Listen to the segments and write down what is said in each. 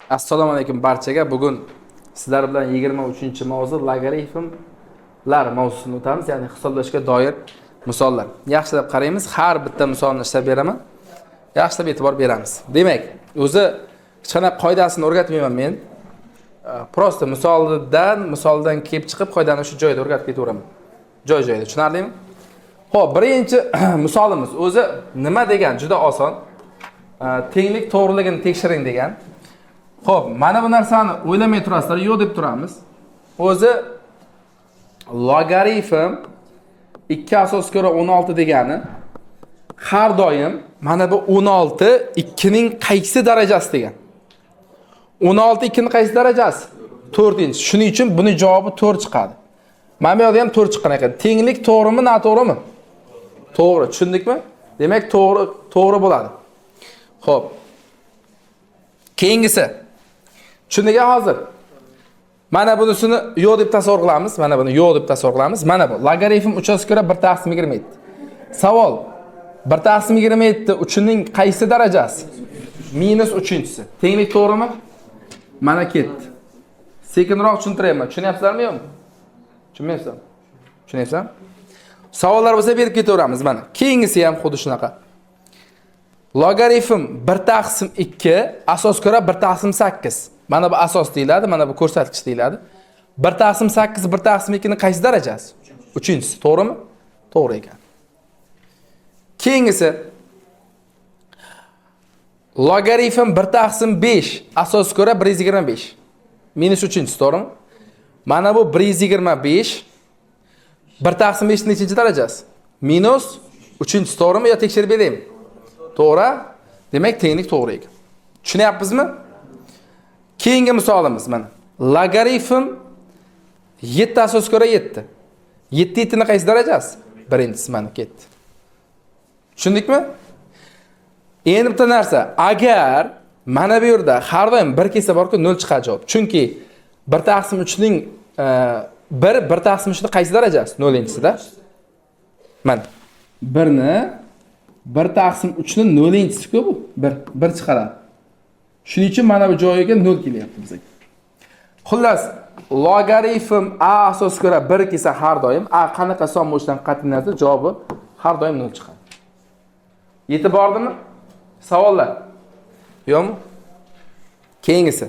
Assalomu alaykum barchaga. Bugun sizlar bilan 23-mavzu logarifmlar mavzusini o'tamiz, ya'ni hisoblashga doir misollar. Yaxshilab qaraymiz, har bitta misolni ishlab beraman. Yaxshilab e'tibor beramiz. Demak, o'zi hech qanaqa qoidasini o'rgatmayman men. Просто misoldan kelib chiqib qoidani shu joyda o'rgatib ketaveraman. Joy-joyida, tushunarlimi? Xo'p, birinchi misolimiz o'zi nima degan juda oson. Tenglik to'g'riligini tekshiring degan. Xo'p, mana bu narsani o'ylamay turasizlar, yo'q deb turamiz. O'zi logarifm 2 asos ko'ra 16 degani har doim mana bu 16 2 ning qaysi darajasi degan. 16 2 ning qaysi darajasi? 4-inchi. Shuning uchun buni javobi 4 chiqadi. Mana bu yerda ham 4 chiqqan ekan. Tenglik to'g'rimi, noto'g'rimi? To'g'ri, tushundikmi? Demak, to'g'ri bo'ladi. Xo'p. Keyingisi. Tushundik hozir. Mana bunisini yo'q deb tasavvur qilamiz. Mana buni yo'q deb tasavvur qilamiz. Mana bu logarifm 3 asosga ko'ra 1 taqsim 27. Savol. 1 taqsim 27 3 ning qaysi darajasi? Minus 3-inchisi. Tenglik to'g'rimi? Mana ketdi. Sekinroq tushuntiryapman. Tushunyapsizlarmi yo'qmi? Tushunmayapsizmi? Tushunyapsizmi? Savollar bo'lsa berib ketaveramiz mana. Keyingisi ham xuddi shunaqa. Logarifm 1 taqsim 2 asos ko'ra 1 taqsim 8. Mana bu asos deyiladi, mana bu ko'rsatkich deyiladi. 1 taqsim 8 1 taqsim 2 ning qaysi darajasi? 3-inchisi, to'g'rimi? To'g'ri ekan. Keyingisi logarifm 1 taqsim 5 asos ko'ra 125. Minus 3-inchisi, to'g'rimi? Mana bu 125 1 taqsim 5 nechinchi darajasi? Minus 3-inchisi, to'g'rimi yo tekshirib beraymi? To'g'ri? Demak, tenglik to'g'ri ekan. Tushunyapmizmi? Keyingi misolimiz mana. Logarifm 7 asos ko'ra 7. 7 7 ni qaysi darajasi? Birinchisi mana ketdi. Tushundikmi? Endi bitta narsa, agar mana bu yerda har doim 1 kelsa borku 0 chiqadi javob. Chunki 1 taqsim 3 ning 1 1 taqsim 3 ning qaysi darajasi? 0-inchisida. Mana 1 ni 1 taqsim 3 ni 0-inchisi-ku bu. 1 1 chiqaradi. Shuning uchun mana bu joyiga 0 kelyapti bizga. Xullas, logarifm a asos ko'ra 1 kelsa har doim a qanaqa son bo'lishidan qat'iy nazar javobi har doim 0 chiqadi. Yetib bordimi? Savollar? Yo'qmi? Keyingisi.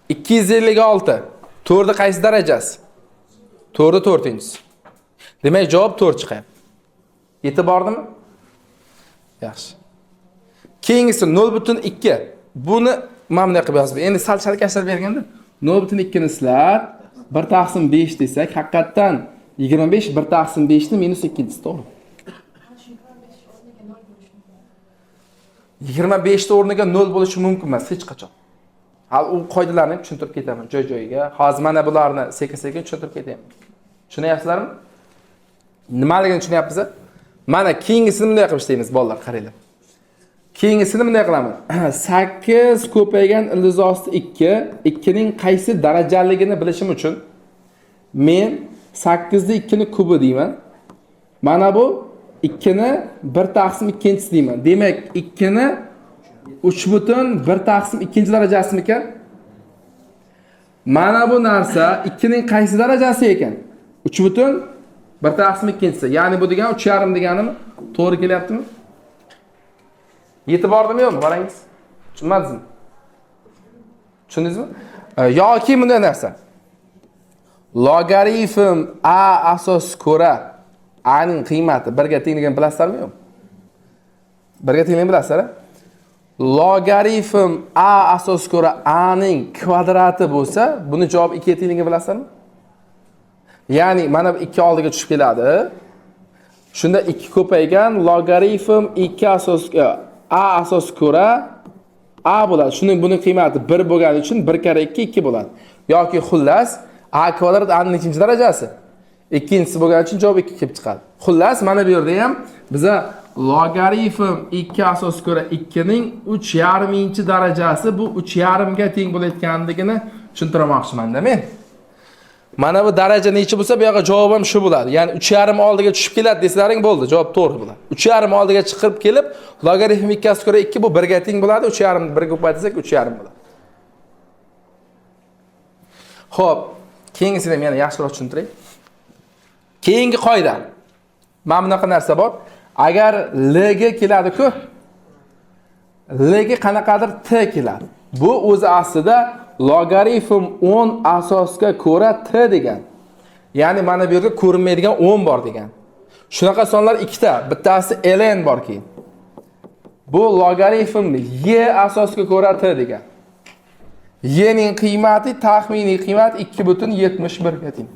256. 4 qaysi darajasi? 4 4-inchisi. Demak, javob 4 chiqyapti. Yetib bordimi? Yaxshi. Keyingisi 0.2. Buni mana bunday qilib yozib. Endi sal chalkashtirib berganda 0.2 ni sizlar 1 taqsim 5 desak, haqiqatdan 25 1 taqsim 5 ni minus 2-inchisi, to'g'ri? 25 ta o'rniga 0 bo'lishi mumkin emas hech qachon. Hali u qoidalarni ham tushuntirib ketaman joy-joyiga. Hozir mana bularni sekin-sekin tushuntirib ketyapman. Tushunyapsizlarmi? Nimaligini tushunyapmiz? Mana keyingisini bunday qilib ishlaymiz, bolalar, qaranglar. Keyingisini bunday qilamiz. 8 ko'paygan ildiz osti 2, 2 ning qaysi darajaligini bilishim uchun men 8 ni 2 ni kubi deyman. Mana bu 2 ni 1 taqsim 2-inchisi deyman. Demak, 2 ni 3.1 taqsim 2 darajasimikan? Mana bu narsa 2 ning qaysi darajasi ekan? 3.1 taqsim 2-inchisi. Ya'ni bu degani 3.5 deganimi? To'g'ri kelyaptimi? Yetib bordimi yo'qmi? Qarangiz. Tushunmadingizmi? Tushundingizmi? Yoki bunday narsa. Logarifm a asos ko'ra a ning qiymati 1 ga tengligini bilasizlarmi yo'qmi? 1 ga tengligini bilasizlar? Logarifm a asos ko'ra a ning kvadrati bo'lsa, buni javobi 2 ga tengligini bilasizlarmi? Ya'ni mana bu 2 oldiga tushib keladi. Shunda 2 ko'paygan logarifm 2 asos a asos ko'ra a bo'ladi. Shuning buni qiymati 1 bo'lgani uchun 1 karra 2 2 bo'ladi. Yoki xullas a kvadrat a ning nechinchi darajasi? Ikkinchisi bo'lgani uchun javob 2 kelib chiqadi. Xullas mana bu yerda ham biza logarifm 2 asos ko'ra 2 ning 3.5 darajasi bu 3.5 ga teng bo'layotganligini tushuntirmoqchiman-da men. Mana bu daraja necha bo'lsa, bu yoqqa javob ham shu bo'ladi. Ya'ni 3,5 oldiga tushib keladi desalaring bo'ldi, javob to'g'ri bo'ladi. 3,5 oldiga chiqib kelib, logaritm 2 asosga ko'ra 2 bu 1 ga teng bo'ladi. 3,5 1 ga ko'paytirsak 3,5 bo'ladi. Xo'p, keyingisini ham yana yaxshiroq tushuntiray. Keyingi qoida. Mana bunaqa narsa bor. Agar L ga keladi-ku, L ga qanaqadir T keladi. Bu o'zi aslida logaritm 10 asosga ko'ra T degan. Ya'ni mana bu yerda ko'rinmaydigan 10 bor degan. Shunaqa sonlar ikkita, bittasi ln bor keyin. Bu logaritm y asosga ko'ra T degan. Y ning qiymati taxminiy qiymat 2,71 ga teng.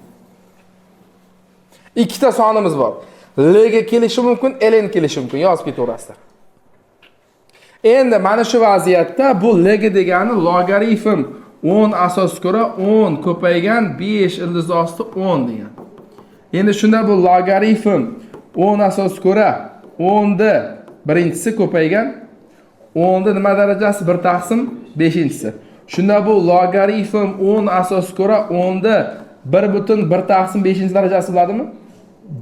Ikkita sonimiz bor. L ga kelishi mumkin, ln kelishi mumkin. Yozib ketaverasizlar. Endi mana shu vaziyatda bu L ga degani logaritm 10 asosga ko'ra 10 ko'paygan 5 ildiz osti 10 degan. Endi shunda bu logaritm 10 asosga ko'ra 10 ni birinchisi ko'paygan 10 ni nima darajasi 1 taqsim 5-inchisi. Shunda bu logaritm 10 asosga ko'ra 10 ni 1,1 taqsim 5 darajasi bo'ladimi?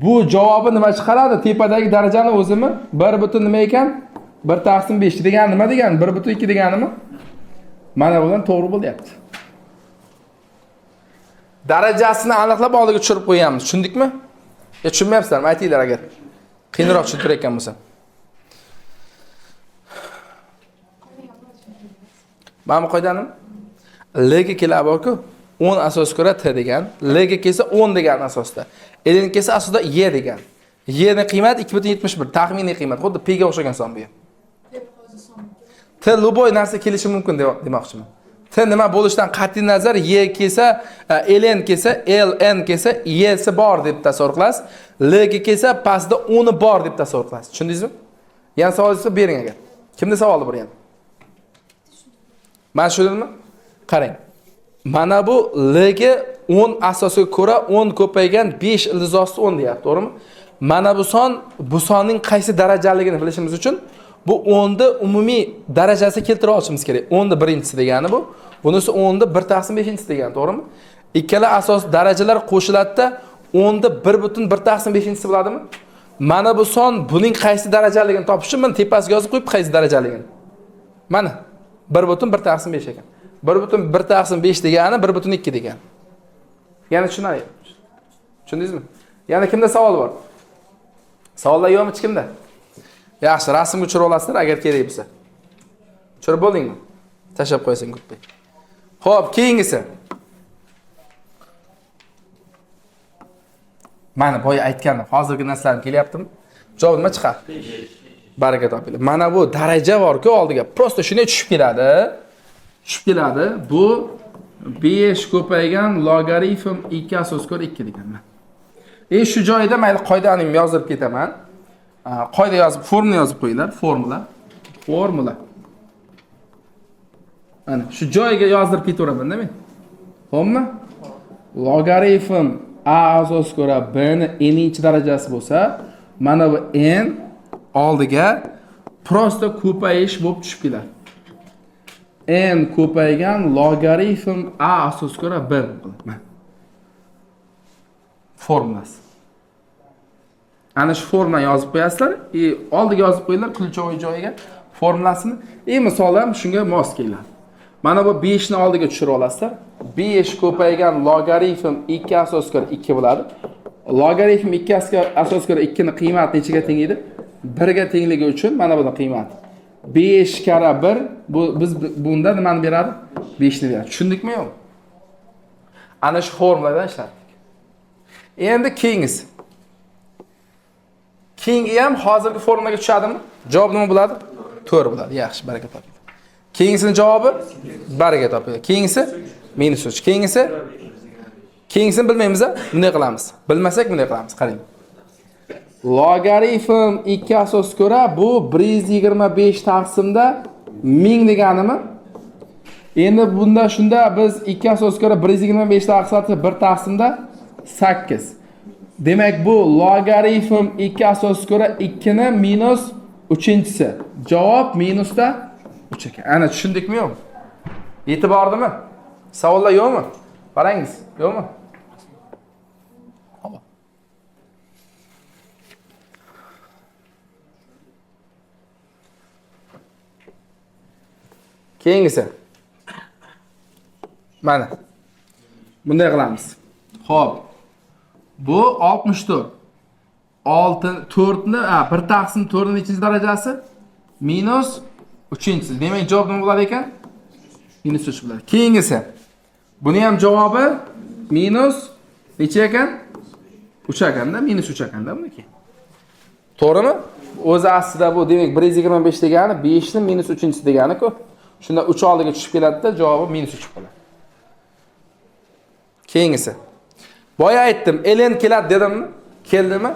Bu javobi nima chiqaradi? Tepadagi darajani o'zimi? 1 butun nima ekan? 1 taqsim 5 degani nima degani? 1,2 deganimi? Mana bundan to'g'ri bo'lyapti. Darajasini aniqlab oldiga tushirib qo'yamiz. Tushundikmi? Ya tushunmayapsizlarmi? Aytinglar agar qiyinroq tushuntirayotgan bo'lsam. Mana bu qoidanim L ga keladi borku, 10 asosga ko'ra T degan, L ga kelsa 10 degan asosda. Ln kelsa asosda Y degan. Y ning qiymati 2,71 taxminiy qiymat, xuddi P ga o'xshagan son bu. T любой narsa kelishi mumkin demoqchiman. T nima bo'lishidan qat'iy nazar Y kelsa, ln kelsa, ln kelsa, Y si bor deb tasavvur qilasiz. L ga kelsa pastda 10 i bor deb tasavvur qilasiz. Tushundingizmi? Yana savolingizni bering agar. Kimda savoli bor yana? Mana shu dedimmi? Qarang. Mana bu L ga 10 asosiga ko'ra 10 ko'paygan 5 ildiz osti 10 deyapti, to'g'rimi? Mana bu son, bu sonning qaysi darajaligini bilishimiz uchun bu 10 ni umumiy darajasi keltira olishimiz kerak. 10 ni birinchisi degani bu. Bunisi 10 ni 1 taqsim 5-inchisi degani, to'g'rimi? Ikkala asos darajalar qo'shiladida 10 ni 1,1 taqsim 5-inchisi bo'ladimi? Mana bu son buning qaysi darajaligini topish uchun men tepasiga yozib qo'yib qaysi darajaligini. Mana 1,1 taqsim 5 ekan. 1,1 taqsim 5 degani 1,2 degani. Yana tushunarli. Tushundingizmi? Yana kimda savol bor? Savollar yo'qmi hech kimda? Yaxshi, rasmga tushirib olasizlar agar kerak bo'lsa. Tushirib bo'ldingmi? Tashlab qo'yasan gruppaga. Xo'p, keyingisi. Mana boya aytganim, hozirgi narsalarim kelyaptimi? Javob nima chiqadi? Baraka topinglar. Mana bu daraja bor-ku oldiga. Prosta shunday tushib keladi. Tushib keladi. Bu 5 ko'paygan logaritm 2 asosga ko'ra 2 deganman. Shu joyda mayli qoidani ham yozib ketaman. Qoida yozib, formula yozib qo'yinglar, formula. Formula. Ana shu joyga yozdirib ketaveraman-da men. Xo'pmi? Logaritm a asosga ko'ra b ni n-inchi darajasi bo'lsa, mana bu n oldiga prosta ko'payish bo'lib tushib keladi. N ko'paygan logaritm a asosga ko'ra b bo'ladi. Formulasi. Ana shu formulani yozib qo'yasizlar, oldiga yozib qo'yinglar ключевой joyiga formulasini. Misol ham shunga mos keladi. Mana bu 5 ni oldiga tushirib olasizlar. 5 ko'paygan logaritm 2 asosga ko'ra 2 bo'ladi. Logaritm 2 asosga ko'ra 2 ni qiymati nechaga teng edi? 1 ga tengligi uchun mana buni qiymati 5 karra 1 bu biz bunda nimani beradi? 5 ni beradi. Tushundikmi yo'qmi? Ana shu formuladan ishlatdik. Endi keyingisi. Keyingi ham hozirgi formulaga tushadimi? Javob nima bo'ladi? 4 bo'ladi. Yaxshi, baraka toping. Keyingisining javobi baraka toping. Keyingisi -3. Keyingisi keyingisini bilmaymiz-a? Bunday qilamiz. Bilmasak bunday qilamiz. Qarang. Logaritm 2 asosga ko'ra bu 125 taqsimda 1000 deganimi? Endi bunda shunda biz 2 asosga ko'ra 125 taqsimda 1 taqsimda 8. Demak, bu logaritm 2 asosga ko'ra 2 ni minus 3-inchisi. Javob minusda 3 ekan. Ana tushundikmi yo'qmi? Yetib bordimi? Savollar yo'qmi? Qarangiz, yo'qmi? Keyingisi. Mana. Bunday qilamiz. Xo'p. Bu 64. 6 4 ni, 1 taqsim 4 ning nechinchi darajasi? Minus 3-inchisi. Demak, javob nima bo'ladi ekan? Minus 3 bo'ladi. Keyingisi. Buni ham javobi minus necha ekan? 3 ekanda, minus 3 ekanda buniki. To'g'rimi? O'zi aslida bu demak 125 degani 5 ning minus 3-inchisi degani-ku. Shunda 3 oldiga tushib keladi-da, javobi minus 3 bo'ladi. Keyingisi. Boya aytdim, ln keladi dedimmi? Keldimi?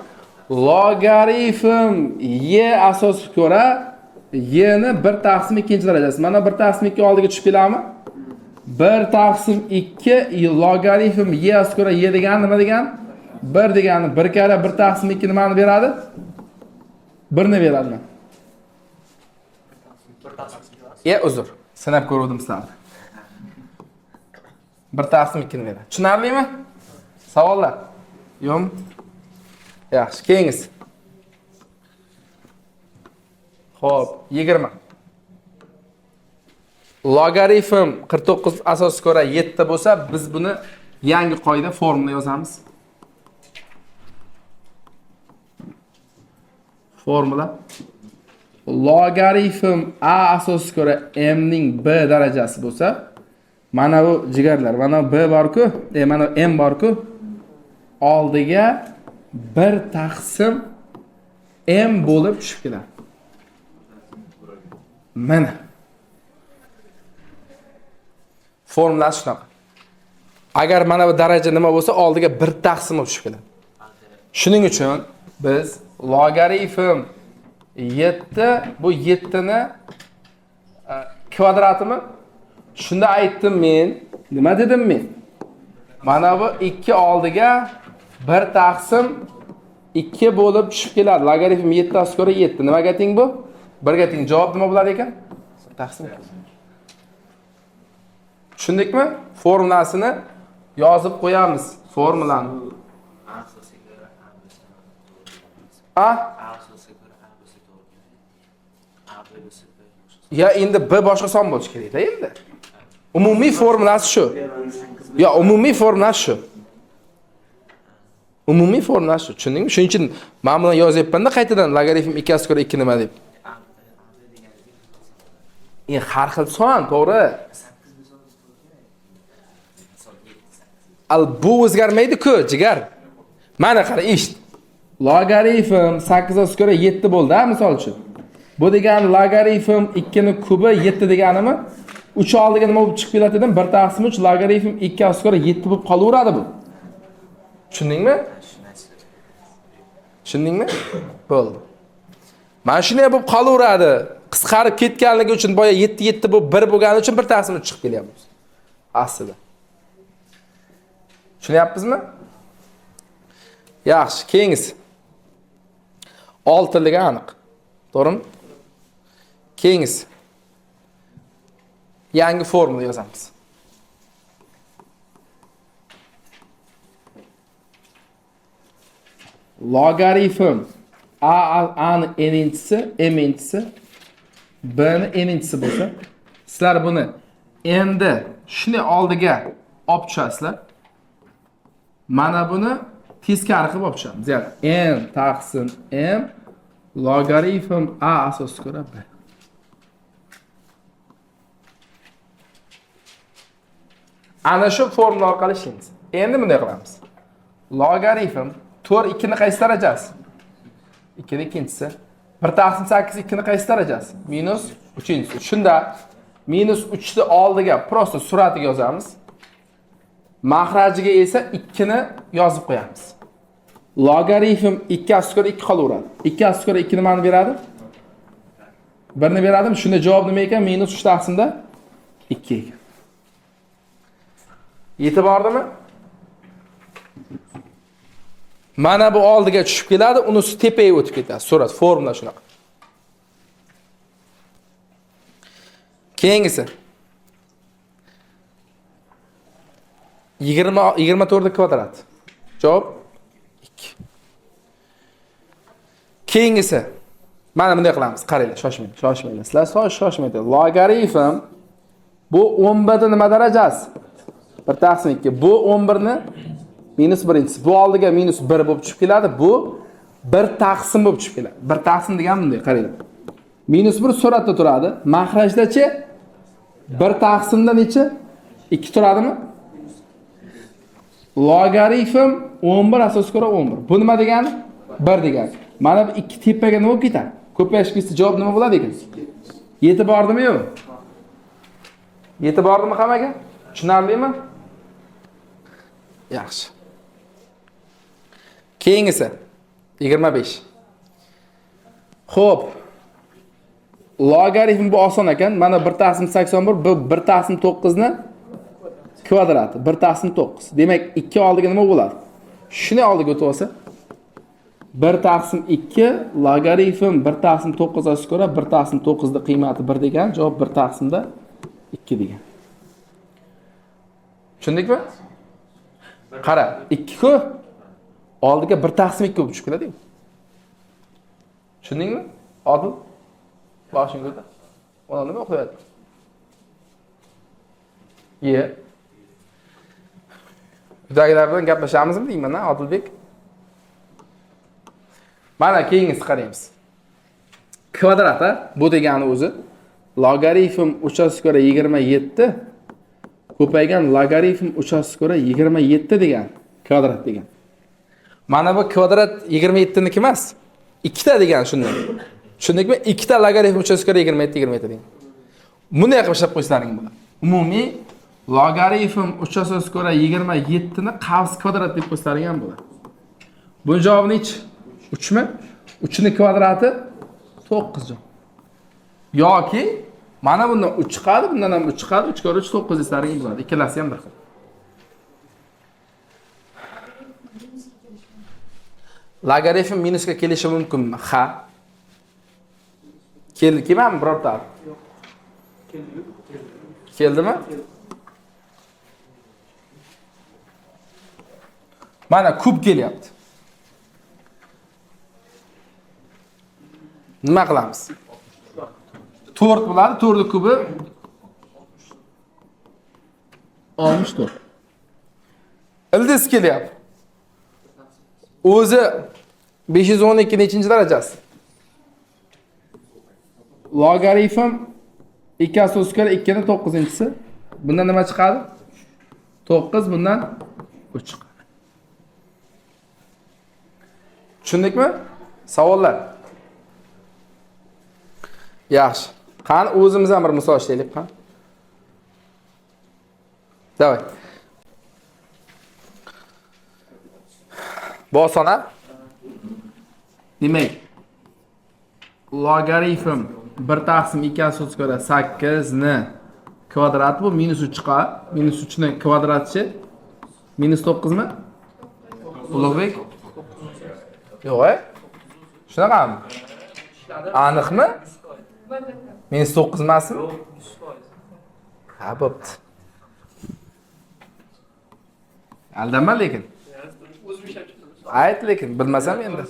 Logarifm y asosiga ko'ra y ni 1 taqsim 2 darajasi. Mana 1 taqsim 2 oldiga tushib keladimi? 1 taqsim 2 logarifm y asosiga ko'ra y degani nima degani? 1 degani 1 karra 1 taqsim 2 nimani beradi? 1 ni beradi. Uzr. Sinab ko'ruvdim sizlarni. 1 taqsim 2 ni beradi. Tushunarlimi? Savollar? Yo'qmi? Yaxshi, keyingisi. Xo'p, 20. Logarifm 49 asosiga ko'ra 7 bo'lsa, biz buni yangi qoida formula yozamiz. Formula logarifm a asosiga ko'ra m ning b darajasi bo'lsa, mana bu jigarlar, mana b bor-ku, mana m bor-ku, oldiga 1 taqsim m bo'lib tushib keladi. Mana. Formulasi shunaqa. Agar mana bu daraja nima bo'lsa, oldiga 1 taqsim bo'lib tushib keladi. Shuning uchun biz logarifm 7, bu 7 ni kvadratimi? Shunda aytdim men, nima dedim men? Mana bu 2 oldiga 1 taqsim 2 bo'lib tushib keladi. Logarifm 7 asosiga ko'ra 7. Nimaga teng bu? 1 ga teng. Javob nima bo'ladi ekan? 1 taqsim 2. Tushundikmi? Formulasini yozib qo'yamiz. Formulani. A? Ya endi B boshqa son bo'lishi kerak-da endi. Umumiy formulasi shu. Ya umumiy formulasi shu. Umumiy formulasi shu. Tushundingmi? Shuning uchun men buni yozyapman-da qaytadan logarifm 2 asosiga ko'ra 2 nima deb. Har xil son, to'g'ri. Al bu o'zgarmaydi-ku, jigar. Mana qara, eshit. Logarifm 8 asosiga ko'ra 7 bo'ldi, ha, misol uchun. Bu degani logarifm 2 ning kubi 7 deganimi? 3 oldiga nima bo'lib chiqib keladi dedim? 1 taqsim 3 logarifm 2 asosiga ko'ra 7 bo'lib qolaveradi bu. Tushundingmi? Tushundingmi? Bo'ldi. Mana shunday bo'lib qolaveradi. Qisqarib ketganligi uchun boya 7 7 bo'lib 1 bo'lgani uchun 1 taqsim 3 chiqib kelyapmiz. Aslida. Tushunyapmizmi? Yaxshi, keyingisi. 6 ligi aniq. To'g'rimi? Keyingisi. Yangi formula yozamiz. Logarifm a ni n-inchisi, m-inchisi, b ni n-inchisi bo'lsa, sizlar buni endi shuni oldiga olib tushasizlar. Mana buni teskari qilib olib tushamiz. Ya'ni n taqsim m logarifm a asosiga ko'ra b. Ana shu formula orqali ishlaymiz. Endi bunday qilamiz. Logarifm 4 2 ni qaysi darajasi? 2 ning ikkinchisi. 1 taqsim 8 2 ni qaysi darajasi? Minus 3-inchisi. Shunda minus 3 ni oldiga prosta suratiga yozamiz. Mahrajiga esa 2 ni yozib qo'yamiz. Logarifm 2 asosiga ko'ra 2 qolaveradi. 2 asosiga ko'ra 2 nimani beradi? 1 ni beradimi? Shunda javob nima ekan? Minus 3 taqsimda 2 ekan. Yetib bordimi? Mana bu oldiga tushib keladi, unisi tepaga o'tib ketadi. Surat, formula shunaqa. Keyingisi. 24 kvadrat. Javob 2. Keyingisi. Mana bunday qilamiz. Qaranglar, shoshmang, shoshmanglar. Sizlar shoshmanglar. Logarifm Bu 11 ni nima darajasi? 1 taqsim 2. Bu 11 ni minus birinchisi. Bu oldiga minus 1 bo'lib tushib keladi. Bu 1 taqsim bo'lib tushib keladi. 1 taqsim degan bunday qaranglar. Minus 1 suratda turadi. Maxrajdachi 1 taqsimda necha? 2 turadimi? Logarifm 11 asosga ko'ra 11. Bu nima degani? 1 degani. Mana bu 2 tepaga nima bo'lib ketadi? Ko'payish ketsa javob nima bo'ladi ekan? Yetib bordimi yo'q? Yetib bordimi hammaga? Tushunarlimi? Yaxshi. Keyingisi 25. Xo'p. Logarifm bu oson ekan. Mana 1 taqsim 81, bu 1 taqsim 9 ni kvadrati. 1 taqsim 9. Demak, 2 oldiga nima bo'ladi? Shuni oldiga o'tib olsa 1 taqsim 2 logarifm 1 taqsim 9 asosga ko'ra 1 taqsim 9 ning qiymati 1 degan, javob 1 taqsimda 2 degan. Tushundikmi? Qara, 2 ku oldiga 1 taqsim 2 bo'lib tushib keladi. Tushundingmi? Odil? Boshing ko'tar. Ona nima o'qiyapti? Ye. Uydagilar bilan gaplashamizmi deyman, ha, Odilbek? Mana keyingisi qaraymiz. Kvadrat, ha? Bu degani o'zi logarifm 3 asosga ko'ra 27 ko'paygan logarifm 3 asosga ko'ra 27 degan kvadrat degan. Mana bu kvadrat 27 niki emas. Ikkita degan shunday. Tushundikmi? Ikkita logarifm 3 asosga ko'ra 27 27 degan. Bunday qilib ishlab qo'ysalaring bo'ladi. Umumiy logarifm 3 asosga ko'ra 27 ni qavs kvadrat deb qo'ysalaring ham bo'ladi. Buni javobi nechi? 3 mi? 3 ni kvadrati 9 javob. Yoki mana bundan 3 chiqadi, bundan ham 3 chiqadi, 3 ko'ra 3 9 desangiz bo'ladi. Ikkalasi ham bir xil. Logarifm minusga kelishi mumkinmi? Ha. Kelmami birorta? Yo'q. Keldi. Keldimi? Mana kub kelyapti. Nima qilamiz? 4 bo'ladi, 4 ning kubi 64. Ildiz kelyapti. O'zi 512 nechinchi darajasi? Logarifm 2 asosga ko'ra 2 ning 9-inchisi. Bundan nima chiqadi? 9, bundan 3 chiqadi. Tushundikmi? Savollar. Yaxshi. Qani o'zimiz ham bir misol ishlaylik, qani. Davay. Bu oson, ha? Demak, logarifm 1 taqsim 2 asosga ko'ra 8 ni kvadrati bu minus 3 chiqadi. Minus 3 ni kvadratichi minus 9 mi? Ulug'bek? Yo'q, shunaqami? Aniqmi? Minus 9 emasmi? Ha, bo'pti. Aldanma lekin. Ayt lekin, bilmasam endi.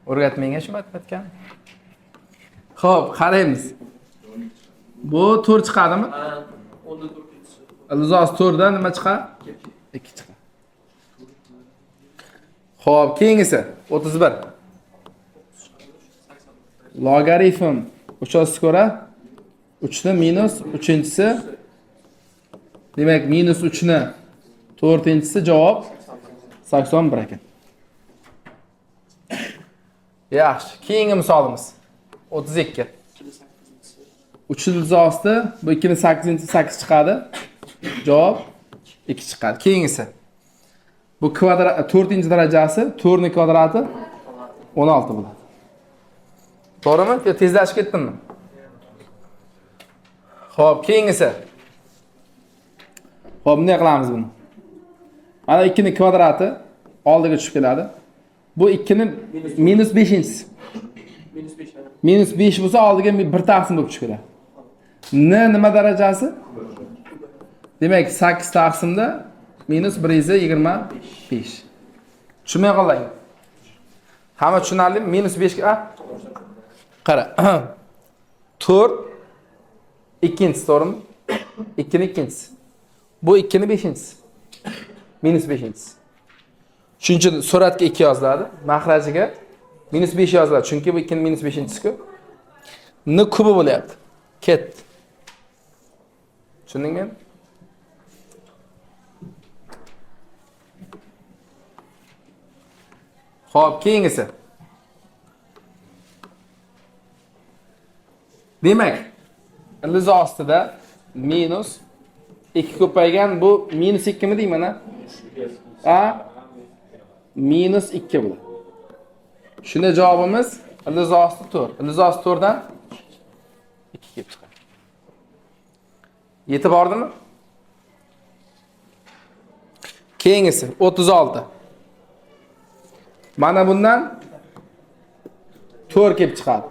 O'rgatmenga shu matematikani. Xo'p, qaraymiz. Bu 4 chiqadimi? Ha, 10 da 4. Ildiz 4 dan nima chiqadi? 2 chiqadi. Xo'p, keyingisi 31. Logarifm 3 asosga ko'ra 3 ni minus 3-inchisi. Demak, minus 3 ni 4-inchisi javob 81 ekan. Yaxshi, keyingi misolimiz 32. 3 ildiz osti, bu 2 ning 8-inchisi 8 chiqadi. Javob 2 chiqadi. Keyingisi. Bu kvadrat 4-inchi darajasi, 4 ning kvadrati 16 bo'ladi. To'g'rimi? Yo, tezlashib ketdimmi? Xo'p, keyingisi. Xo'p, bunday qilamiz buni. Mana 2 ning kvadrati oldiga tushib keladi. Bu 2 ning minus 5-inchisi. Minus 5. Minus 5 bo'lsa oldiga 1 taqsim bo'lib tushib keladi. N nima darajasi? Demak, 8 taqsimda minus 125. Tushunmay qolding. Hamma tushunarlimi? Minus 5 ga qara. 4 ikkinchisi, to'g'rimi? 2 ni ikkinchisi. Bu 2 ni beshinchisi. Minus beshinchisi. Shuning uchun suratga 2 yoziladi, mahrajiga minus 5 yoziladi. Chunki bu 2 ni minus beshinchisi-ku. N kubi bo'lyapti. Ketdi. Tushundingmi? Xo'p, keyingisi. Demak, ildiz ostida minus 2 ko'paygan, bu minus 2 mi deyman a? A minus 2 bo'ladi. Shunda javobimiz ildiz osti 4. Ildiz osti 4 dan 2 kelib chiqadi. Yetib bordimi? Keyingisi 36. Mana bundan 4 kelib chiqadi.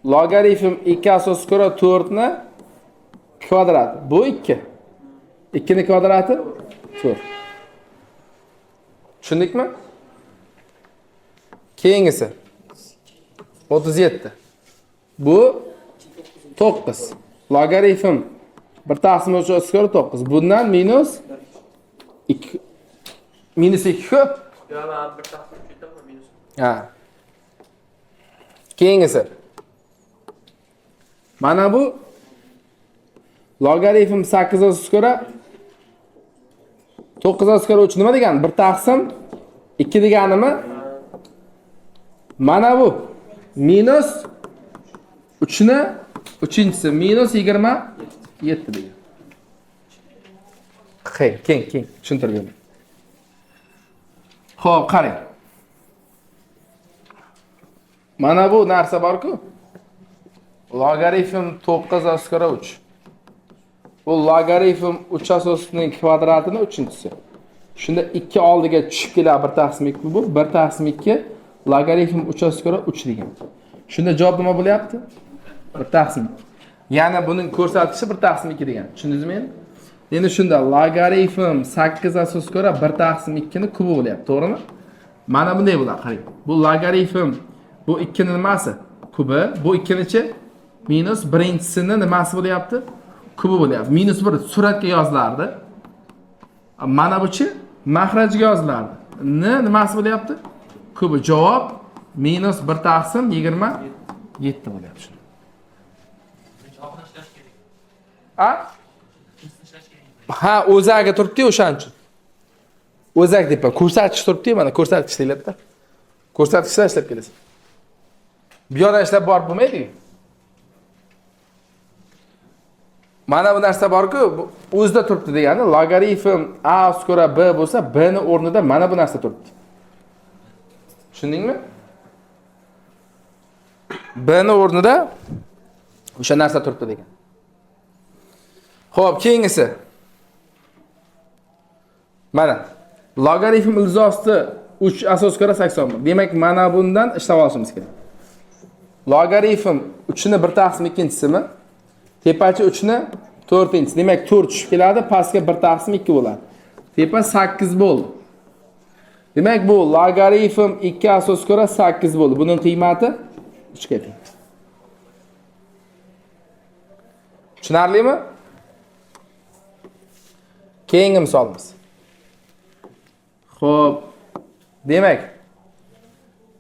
Logaritm 2 asosiga ko'ra 4 ni kvadrati. Bu 2. 2 ni kvadrati 4. Tushundikmi? Keyingisi 37. Bu 9. Logaritm 1 taqsim 3 asosiga ko'ra 9. Bundan minus 2. Minus 2 ko'p. Yo, men 1 taqsim 3 aytaman, minus. Ha. Keyingisi. Mana bu logaritm 8 asosiga ko'ra 9 asosiga ko'ra 3 nima degani? 1 taqsim 2 deganimi? Mana bu minus 3 ni 3-inchisi minus 27 degan. Xeyr, keyin tushuntirib beraman. Xo'p, qarang. Mana bu narsa bor-ku. Logaritm 9 asosiga ko'ra 3. Bu logaritm 3 asosining kvadratini 3-inchisi. Shunda 2 oldiga tushib keladi 1 taqsim 2 bu 1 taqsim 2 logaritm 3 asosiga ko'ra 3 degan. Shunda javob nima bo'lyapti? 1 taqsim 2. Ya'ni buning ko'rsatkichi 1 taqsim 2 degan. Tushundingizmi endi? Endi shunda logaritm 8 asosiga ko'ra 1 taqsim 2 ni kubi bo'lyapti, to'g'rimi? Mana bunday bo'ladi, qarang. Bu logaritm bu 2 ni nimasi? Kubi. Bu 2-nichi minus birinchisini nimasi bo'lyapti? Kubi bo'lyapti. Minus 1 suratga yozilardi. Mana buchi mahrajga yozilardi. N nimasi bo'lyapti? Kubi. Javob minus 1 taqsim 27 bo'lyapti shunda. A? Ha, o'zagi turibdi-yu o'shaning uchun. O'zak deb ko'rsatkich turibdi-yu, mana ko'rsatkich deyiladi-da. Ko'rsatkichlar ishlab kelasan. Bu yoqdan ishlab borib bo'lmaydi-ku. Mana bu narsa bor-ku, o'zida turibdi degani logaritm a asosiga ko'ra b bo'lsa, b ni o'rnida mana bu narsa turibdi. Tushundingmi? B ni o'rnida o'sha narsa turibdi degan. Xo'p, keyingisi. Mana logaritm ildiz osti 3 asosiga ko'ra 81. Demak, mana bundan ishlab olishimiz kerak. Logaritm 3 ni 1 taqsim 2-chisimi? Tepachi 3 ni 4-inchisi. Demak, 4 tushib keladi, pastga 1 taqsim 2 bo'ladi. Tepa 8 bo'ldi. Demak, bu logaritm 2 asosiga ko'ra 8 bo'ldi. Buning qiymati 3 ga teng. Tushunarlimi? Keyingi misolimiz. Xo'p, demak,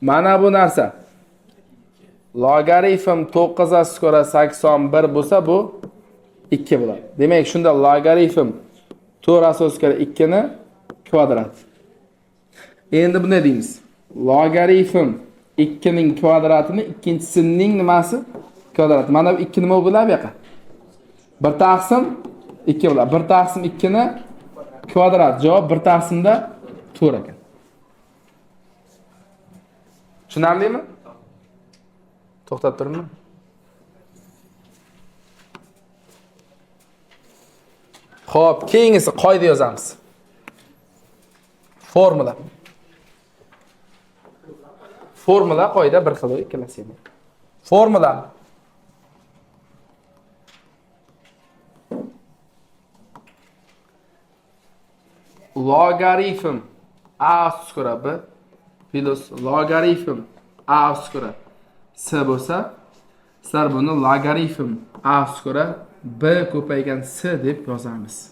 mana bu narsa logaritm 9 asosiga ko'ra 81 bo'lsa, bu 2 bo'ladi. Demak, shunda logaritm 4 asosiga ko'ra 2 ni kvadrat. Endi bunday deymiz. Logaritm 2 ning kvadratini ikkinchisining nimasi? Kvadrat. Mana bu 2 nima bo'ladi bu yoqqa? 1 taqsim 2 bo'ladi. 1 taqsim 2 ni kvadrat. Javob 1 taqsimda 4 ekan. Tushunarlimi? To'xtab turibmi? Xo'p, keyingisi qoida yozamiz. Formula. Formula qoida bir xil, ikkalasi ham. Formula. Logaritm a asosiga ko'ra b plus logaritm a asosiga ko'ra c bo'lsa, sizlar buni logaritm a asosiga ko'ra B ko'paygan C deb yozamiz.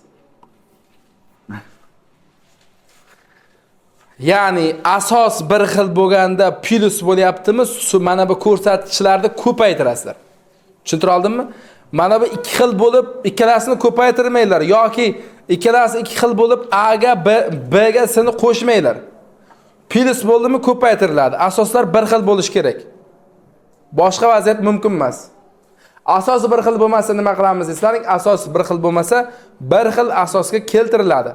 Ya'ni asos bir xil bo'lganda plus bo'lyaptimi? Mana bu ko'rsatkichlarni ko'paytirasizlar. Tushuntira oldimmi? Mana bu ikki xil bo'lib, ikkalasini ko'paytirmanglar yoki ikkalasi ikki xil bo'lib A ga B, B ga C ni qo'shmanglar. Plus bo'ldimi ko'paytiriladi. Asoslar bir xil bo'lishi kerak. Boshqa vaziyat mumkin emas. Asosi bir xil bo'lmasa nima qilamiz deysizlaring? Asos bir xil bo'lmasa bir xil asosga keltiriladi.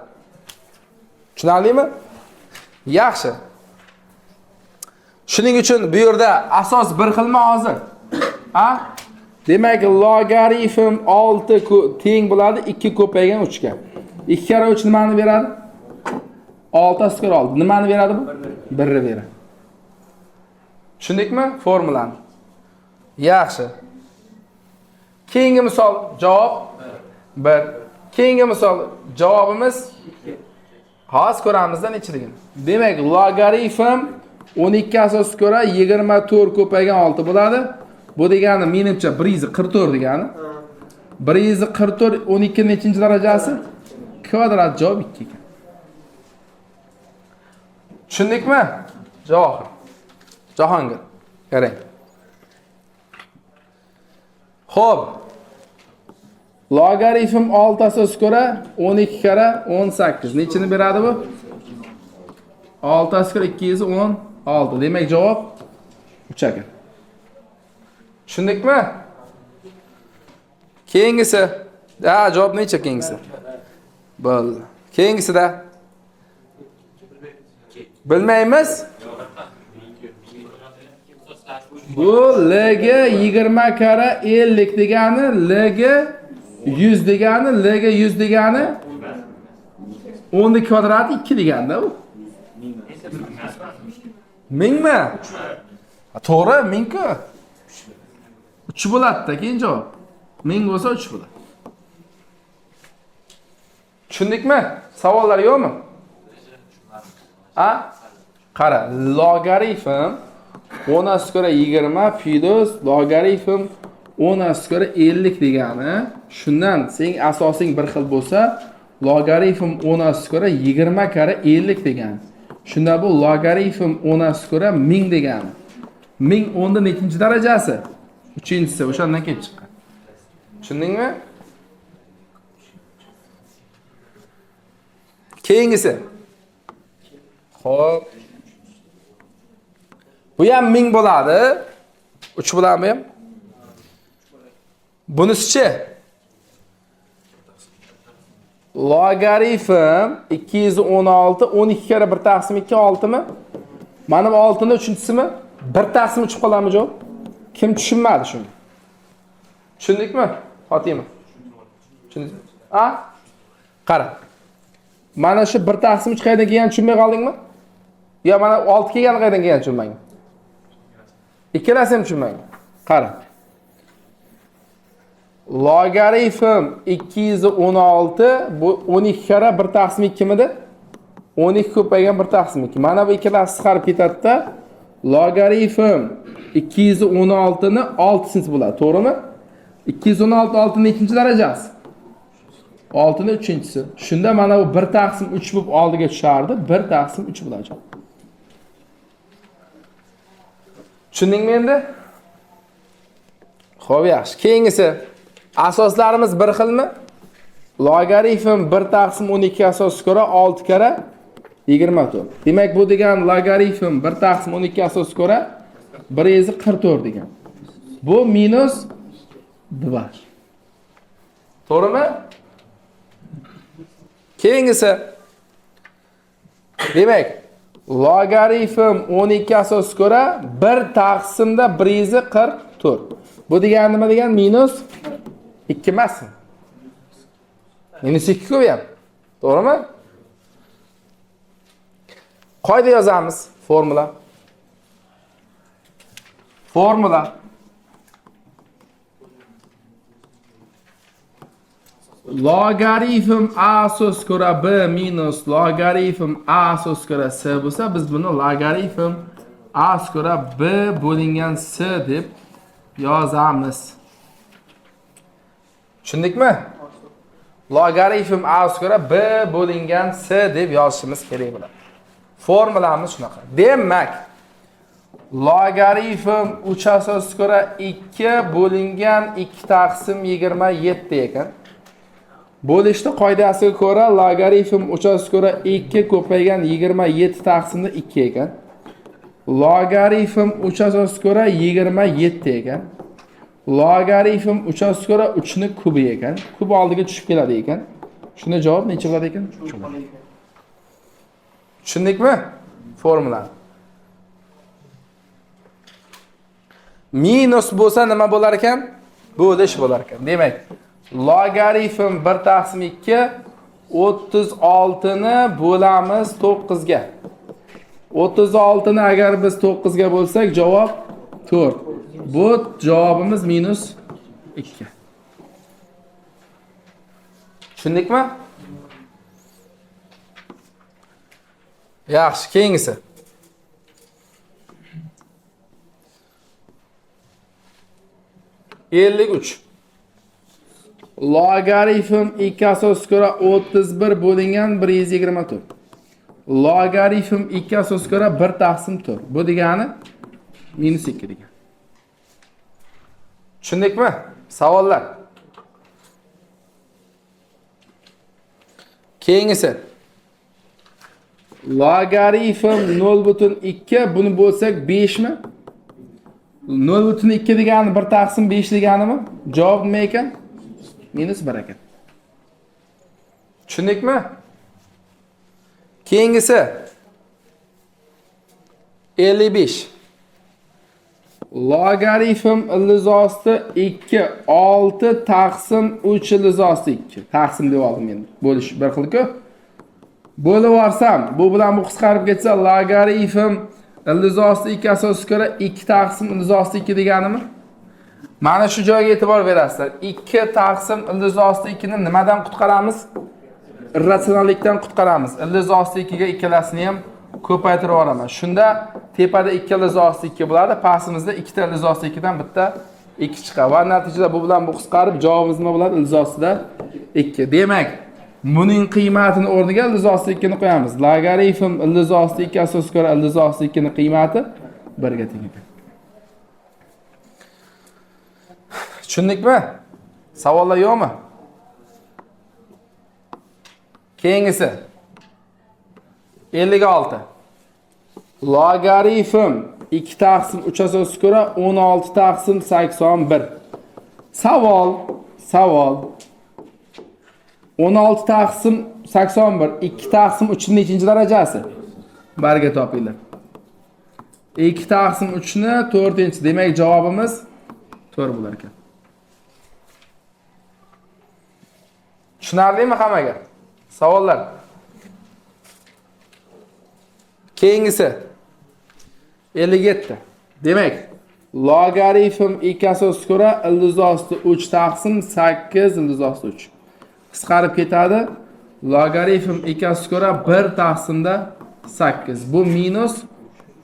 Tushunarlimi? Yaxshi. Shuning uchun bu yerda asos bir xilmi hozir? A? Demak, logarifm 6 teng bo'ladi 2 ko'paygan 3 ga. 2 karra 3 nimani beradi? 6 asr 6. Nimani beradi bu? 1 ni beradi. Tushundikmi formulani? Yaxshi. Keyingi misol javob 1. Keyingi misol javobimiz hozir ko'ramizda nechiligini. Demak, logarifm 12 asosga ko'ra 24 ko'paygan 6 bo'ladi. Bu degani menimcha 144 degani. 144 12 nechinchi darajasi? Kvadrat javob 2 ekan. Tushundikmi? Javob. Jahongir, qarang. Xo'p. Logarifm 6 asosga ko'ra 12 karra 18. Nechini beradi bu? 6 asosga 216. Demak, javob 3 ekan. Tushundikmi? Keyingisi. Ha, javob necha keyingisi? Bo'ldi. Keyingisida bilmaymiz. Bu LG 20 karra 50 degani, LG 100 degani, LG 100 degani 10 kvadrati 2 deganda u. Mingmi? To'g'ri, ming-ku. 3 bo'ladi-da keyin javob. 1000 bo'lsa 3 bo'ladi. Tushundikmi? Savollar yo'qmi? A? Qara, logarifm 10 asosga ko'ra 20 plus logarifm 10 asosga ko'ra 50 degani, shundan sening asosing bir xil bo'lsa, logarifm 10 asosga ko'ra 20 karra 50 degani. Shunda bu logarifm 10 asosga ko'ra 1000 degani. 1000 10 da nechinchi darajasi? 3-inchisi, o'shandan kelib chiqqan. Tushundingmi? Keyingisi. Xo'p. Bu ham 1000 bo'ladi. 3 bo'ladimi ham? Bunisi-chi? Logarifm 216 12 karra 1 taqsim 2 6 mi? Mana bu 6 ni 3-chisimi? 1 taqsim 3 qoladimi javob? Kim tushunmadi shuni? Tushundikmi? Fatima. Tushundingizmi? A? Qara. Mana shu 1 taqsim 3 qayerdan kelganini tushunmay qoldingmi? Yo mana 6 kelgani qayerdan kelganini tushunmang. Ikkalasi ham tushunmang. Qara. Logarifm 216 bu 12 karra 1 taqsim 2 midi? 12 ko'paygan 1 taqsim 2. Mana bu ikkalasi qisqarib ketadi-da. Logarifm 216 ni 6 bo'ladi, to'g'rimi? 216 6 nechinchi darajasi? 6 ni 3-inchisi. Shunda mana bu 1 taqsim 3 bo'lib oldiga tushardi. 1 taqsim 3 bo'ladi. Tushundingmi endi? Xo'p, yaxshi. Keyingisi. Asoslarimiz bir xilmi? Logarifm 1 taqsim 12 asosga ko'ra 6 karra 24. Demak, bu degan logarifm 1 taqsim 12 asosga ko'ra 144 degan. Bu minus 2. To'g'rimi? Keyingisi. Demak, logarifm 12 asosga ko'ra 1 taqsimda 144. Bu degani nima degan? Minus 2 emasmi? Minus 2 ku bu ham. To'g'rimi? Qoida yozamiz. Formula. Formula. Logarifm a asosga ko'ra b minus logarifm a asosga ko'ra c bo'lsa, biz buni logarifm a asosga ko'ra b bo'lingan c deb yozamiz. Tushundikmi? Logaritm a asosga ko'ra b bo'lingan c deb yozishimiz kerak bo'ladi. Formulamiz shunaqa. Demak, logaritm 3 asosga ko'ra 2 bo'lingan 2 taqsim 27 ekan. Bo'lishni qoidasiga ko'ra logaritm 3 asosga ko'ra 2 ko'paygan 27 taqsimda 2 ekan. Logaritm 3 asosga ko'ra 27 ekan. Logaritm 3 asosga ko'ra 3 ni kubi ekan. Kub oldiga tushib keladi ekan. Shunda javob necha bo'ladi ekan? Tushundikmi? Formula. Minus bo'lsa nima bo'lar ekan? Bo'lish bo'lar ekan. Demak, logaritm 1 taqsim 2 36 ni bo'lamiz 9 ga. 36 ni agar biz 9 ga bo'lsak, javob 4. Bu javobimiz minus 2. Tushundikmi? Yaxshi, keyingisi. 53. Logaritm 2 asosga ko'ra 31 bo'lingan 124. Logaritm 2 asosga ko'ra 1 taqsim 4. Bu degani minus 2 degan. Tushundikmi? Savollar. Keyingisi. Logaritm 0.2, buni bo'lsak 5 mi? 0.2 degani 1 taqsim 5 deganimi? Javob nima ekan? Minus 1 ekan. Tushundikmi? Keyingisi 55. Logaritm ildiz osti 2 6 taqsim 3 ildiz osti 2. Taqsim deb oldim endi. Bo'lish bir xil-ku. Bo'lib olsam, bu bilan bu qisqarib ketsa, logaritm ildiz osti 2 asosga ko'ra 2 taqsim ildiz osti 2 deganimi? Mana shu joyga e'tibor berasizlar. 2 taqsim ildiz osti 2 ni nimadan qutqaramiz? Irratsionallikdan qutqaramiz. Ildiz osti 2 ga ikkalasini ham ko'paytirib yuboraman. Shunda tepada 2 ildiz osti 2 bo'ladi, pastimizda 2 ta ildiz osti 2 dan bitta 2 chiqadi. Va natijada bu bilan bu qisqarib, javobimiz nima bo'ladi? Ildiz ostida 2. Demak, buning qiymatini o'rniga ildiz osti 2 ni qo'yamiz. Logaritm ildiz osti 2 asosga ko'ra ildiz osti 2 ni qiymati 1 ga teng ekan. Tushundikmi? Savollar yo'qmi? Keyingisi 56. Logaritm 2 taqsim 3 asosga ko'ra 16 taqsim 81. Savol, savol. 16 taqsim 81 2 taqsim 3 ning nechinchi darajasi? Barga topinglar. 2 taqsim 3 ni 4-chi. Demak, javobimiz 4 bo'lar ekan. Tushunarlimi hammaga? Savollar. Keyingisi 57. Demak, logaritm 2 asosga ko'ra ildiz osti 3 taqsim 8 ildiz osti 3. Qisqarib ketadi. Logaritm 2 asosga ko'ra 1 taqsimda 8. Bu minus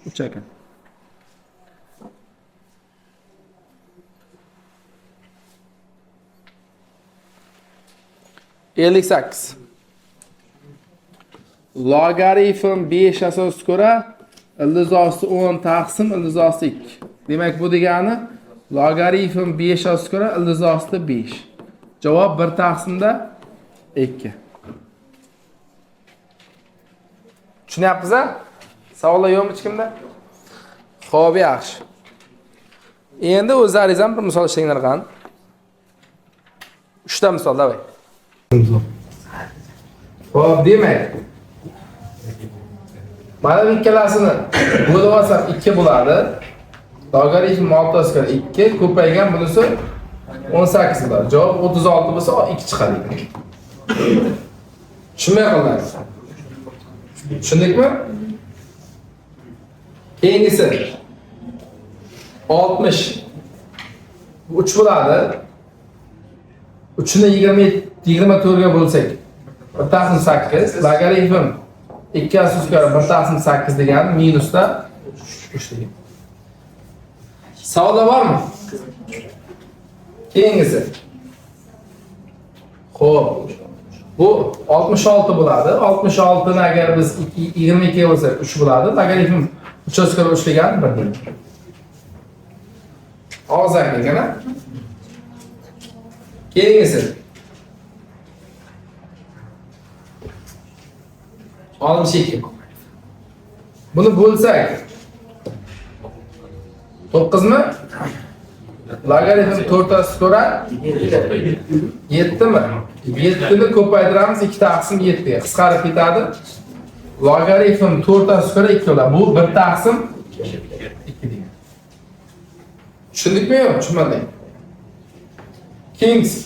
3 ekan. 58. Logaritm 5 asosga ko'ra ildiz osti 10 taqsim ildiz osti 2. Demak, bu degani logaritm 5 asosga ko'ra ildiz osti 5. Javob 1 taqsimda 2. Tushunyapmiz-a? Savollar yo'qmi hech kimda? Xo'p, yaxshi. Endi o'zlaringiz ham bir misol ishlanglar qani. 3 ta misol, davay. Xo'p, demak, mana bu ikkalasini bo'lib olsam 2 bo'ladi. Logaritm 6 asosga 2 ko'paygan bunisi 18 bo'ladi. Javob 36 bo'lsa, 2 chiqadi ekan. Tushunmay qoldingiz. Tushundikmi? Keyingisi 60. Bu 3 bo'ladi. 3 ni 24 ga bo'lsak 1 taqsim 8. Logaritm 2 asosga ko'ra 1 taqsim 8 degani minusda 3 degan. Savollar bormi? Keyingisi Xo'p. Bu 66 bo'ladi. 66 ni agar biz 22 ga bo'lsak 3 bo'ladi. Logaritm 3 asosga ko'ra 3 degani 1 degan. Og'zaki ekan, a? Keyingisi. 62. Buni bo'lsak 9 mi? Logaritm 4 asosga ko'ra 7 mi? 7 ni ko'paytiramiz 2 taqsim 7 ga. Qisqarib ketadi. Logaritm 4 asosga ko'ra 2 bo'ladi. Bu 1 taqsim 2 degan. Tushundikmi yo'q? Tushunmadik. Keyingisi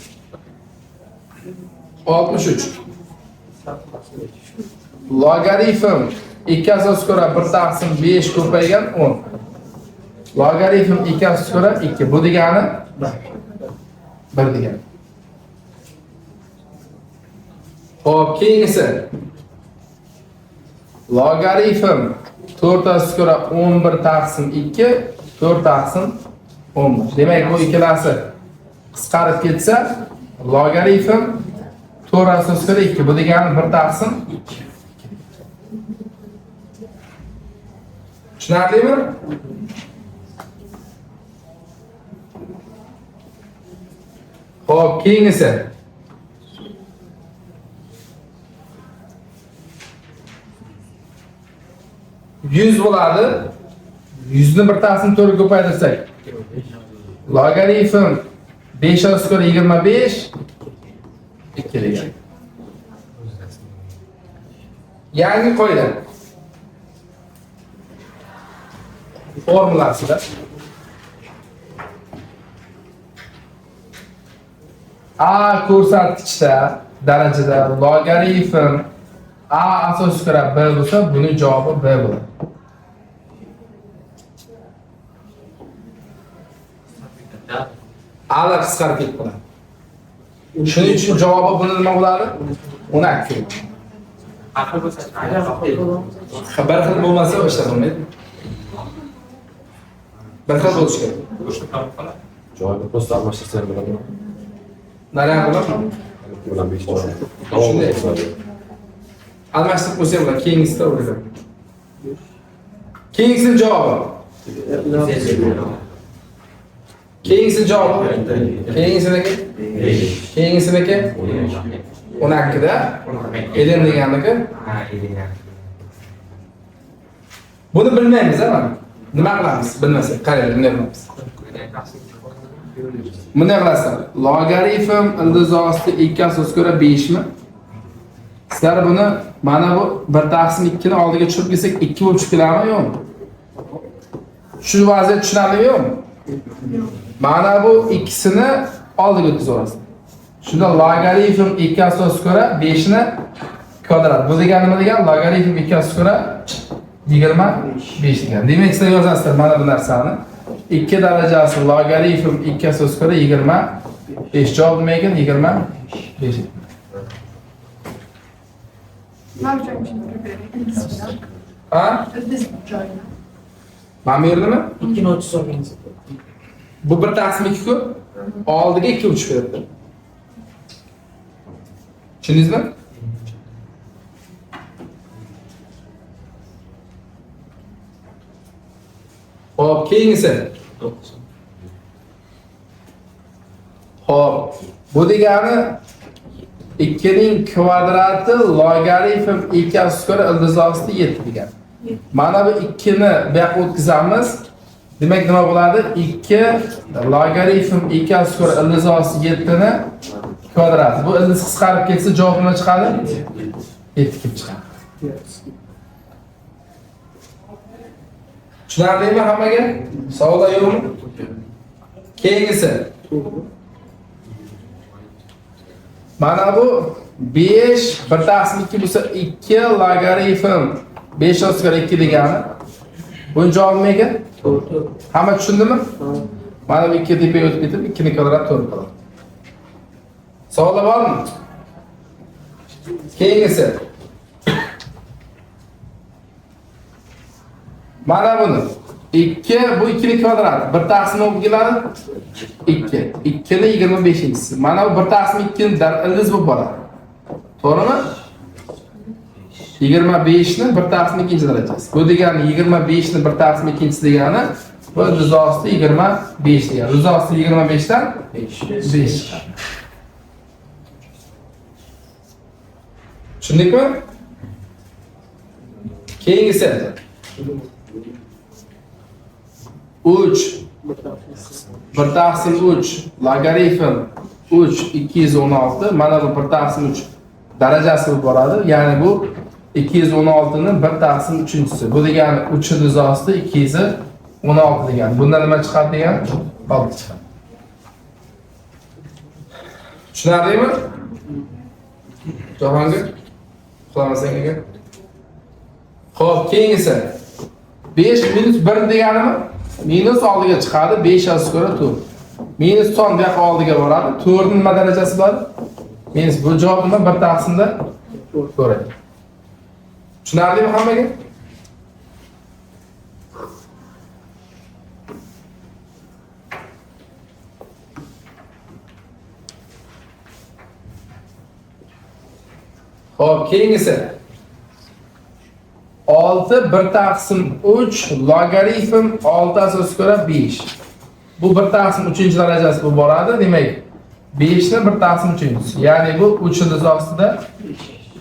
63. Logaritm 2 asosga ko'ra 1 taqsim 5 ko'paygan 10. Logaritm 2 asosga ko'ra 2. Bu degani 1 degani. Xo'p, keyingisi. Logaritm 4 asosga ko'ra 11 taqsim 2, 4 taqsim 11. Demak, bu ikkalasi qisqarib ketsa, logaritm 4 asosga ko'ra 2. Bu degani 1 taqsim 2. Tushunarlimi? Xo'p, keyingisi. 100 bo'ladi. 100 ni 1 taqsim 4 ga ko'paytirsak, logaritm 5 asosga ko'ra 25 2 degan. Yangi qoida formulasida a ko'rsatkichda darajada logaritm a asosga ko'ra b bo'lsa, buning javobi b bo'ladi. A'lar qisqarib ketib qoladi. Shuning uchun javobi buni nima bo'ladi? 12. Bir xil bo'lmasa o'sha bo'lmaydi. Bir xil bo'lishi kerak. Joyini просто almashtirsa ham bo'ladimi? Nariyoq bo'ladimi? 2 bilan 5 joyi. Shunday. Almashtirib qo'ysa ham bo'ladi. Keyingisida o'rgatadi. Keyingisi javobi. Keyingisi javobi. Keyingisiniki? Keyingisiniki? 12 da. Elin deganiki? Buni bilmaymiz, a mana. Nima qilamiz? Bilmasak, qaranglar, bunday qilamiz. Bunday qilasizlar. Logaritm ildiz osti 2 asosga ko'ra 5 mi? Sizlar buni mana bu 1 taqsim 2 ni oldiga tushirib kelsak 2 bo'lib chiqib keladimi, yo'qmi? Shu vaziyat tushunarlimi, yo'qmi? Mana bu ikkisini oldiga o'tkazib olasiz. Shunda logaritm 2 asosga ko'ra 5 ni kvadrat. Bu degani nima degani? Logaritm 2 asosga ko'ra 25 degan. Demak, sizlar yozasizlar mana bu narsani. 2 darajasi logaritm 2 asosga ko'ra 25. Javob nima ekan? 25. Nima joyini kirib Ha? Ildiz joyini. Mana bu yerdami? 2.30 olgansiz. Bu 1 taqsim 2 ku. Oldiga 2 uchib beribdi. Tushundingizmi? Xo'p, keyingisi. Xo'p, bu degani 2 ning kvadrati logaritm 2 asosga ko'ra ildiz osti 7 degani. Mana bu 2 ni bu yoqqa o'tkazamiz. Demak, nima bo'ladi? 2 logaritm 2 asosga ko'ra ildiz osti 7 ni kvadrati. Bu ildiz qisqarib ketsa, javob nima chiqadi? 7 kelib chiqadi. Tushunarlimi hammaga? Savollar yo'qmi? Keyingisi. Mana bu 5 1 taqsim 2 bo'lsa 2 logaritm 5 asosga 2 degani. Buni javobi nima ekan? Hamma tushundimi? Mana bu 2 tepaga o'tib ketib 2 ni kvadrat 4 qiladi. Savollar bormi? Keyingisi. Mana buni. 2 bu 2 ning kvadrati. 1 taqsim nima keladi? 2. 2 ni 25-inchisi. Mana bu 1 taqsim 2 ni ildiz bo'lib boradi. To'g'rimi? 25 ni 1 taqsim 2 darajasi. Bu degani 25 ni 1 taqsim 2 degani bu ildiz osti 25 degani. Ildiz osti 25 dan 5 chiqadi. Tushundikmi? Keyingisi 3 1 taqsim 3 logaritm 3 216. Mana bu 1 taqsim 3 darajasi bo'lib boradi. Ya'ni bu 216 ni 1 taqsim 3-inchisi. Bu degani 3 ildiz osti 216 degani. Bundan nima chiqadi degani? 6 chiqadi. Tushunarlimi? Jahongir, uxlamasang agar. Xo'p, keyingisi 5 minus 1 deganimi? Minus oldiga chiqadi, 5 asosga ko'ra 4. Minus son bu yoqqa oldiga boradi. 4 ning nima darajasi bor? Minus. Bu javob nima? 1 taqsimda 4. Tushunarlimi hammaga? Xo'p, keyingisi 6 1 taqsim 3 logaritm 6 asosga ko'ra 5. Bu 1 taqsim 3 darajasi bu boradi. Demak, 5 ni 1 taqsim 3. Ya'ni bu 3 ildiz ostida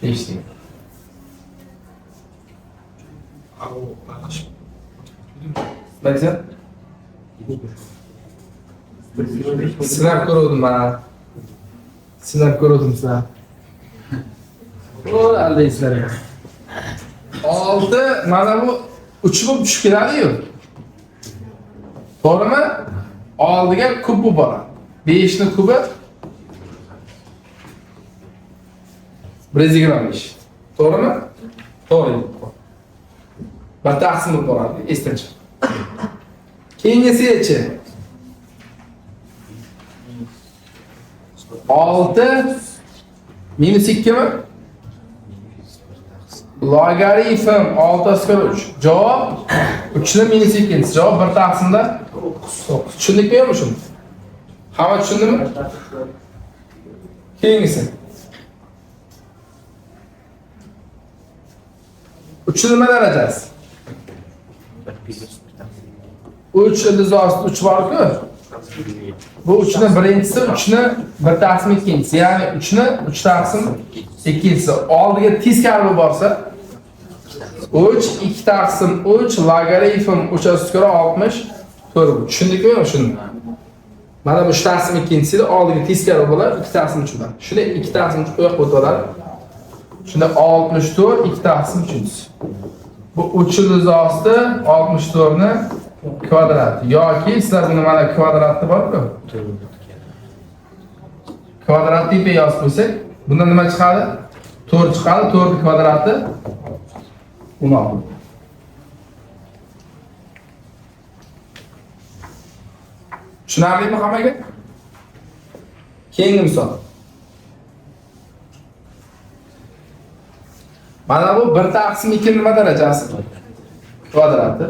5 degan. Nima? Sinab ko'ruvdim mana. Sinab ko'ruvdim sizlar. O, aldaysizlar. 6 mana bu 3 bo'lib tushib keladi-yu. To'g'rimi? Oldiga kub bo'lib boradi. 5 ni kubi 125. To'g'rimi? To'g'ri. Bir taqsim bo'lib boradi, esdan chiqadi. Keyingisi-chi? 6 minus 2 mi? Logaritm 6 asosga 3. Javob 3 ni minus 2. Javob 1 taqsimda 9. Tushundikmi yo'qmi shuni? Hamma tushundimi? Keyingisi. 3 nima darajasi? 3 ildiz osti 3 bor-ku. Bu 3 ni birinchisi, 3 ni 1 taqsim 2. Ya'ni 3 ni 3 taqsim 2. Oldiga teskari bo'lib borsa 3 2 taqsim 3 logaritm 3 asosga ko'ra 64. Tushundikmi yo'qmi shuni? Mana bu 3 taqsim 2-sida oldiga teskari bo'ladi, 2 taqsim 3 bo'ladi. Shunda 2 taqsim 3 u yoqqa o'tib oladi. Shunda 64 2 taqsim 3. Bu 3 ildiz osti 64 ni kvadrati yoki sizlar buni mana kvadratni bor-ku. Kvadrat deb yozib qo'ysak, bundan nima chiqadi? 4 chiqadi, 4 kvadrati 16. Tushunarlimi hammaga? Keyingi misol. Mana bu 1 taqsim 2 nima darajasi? Kvadrati.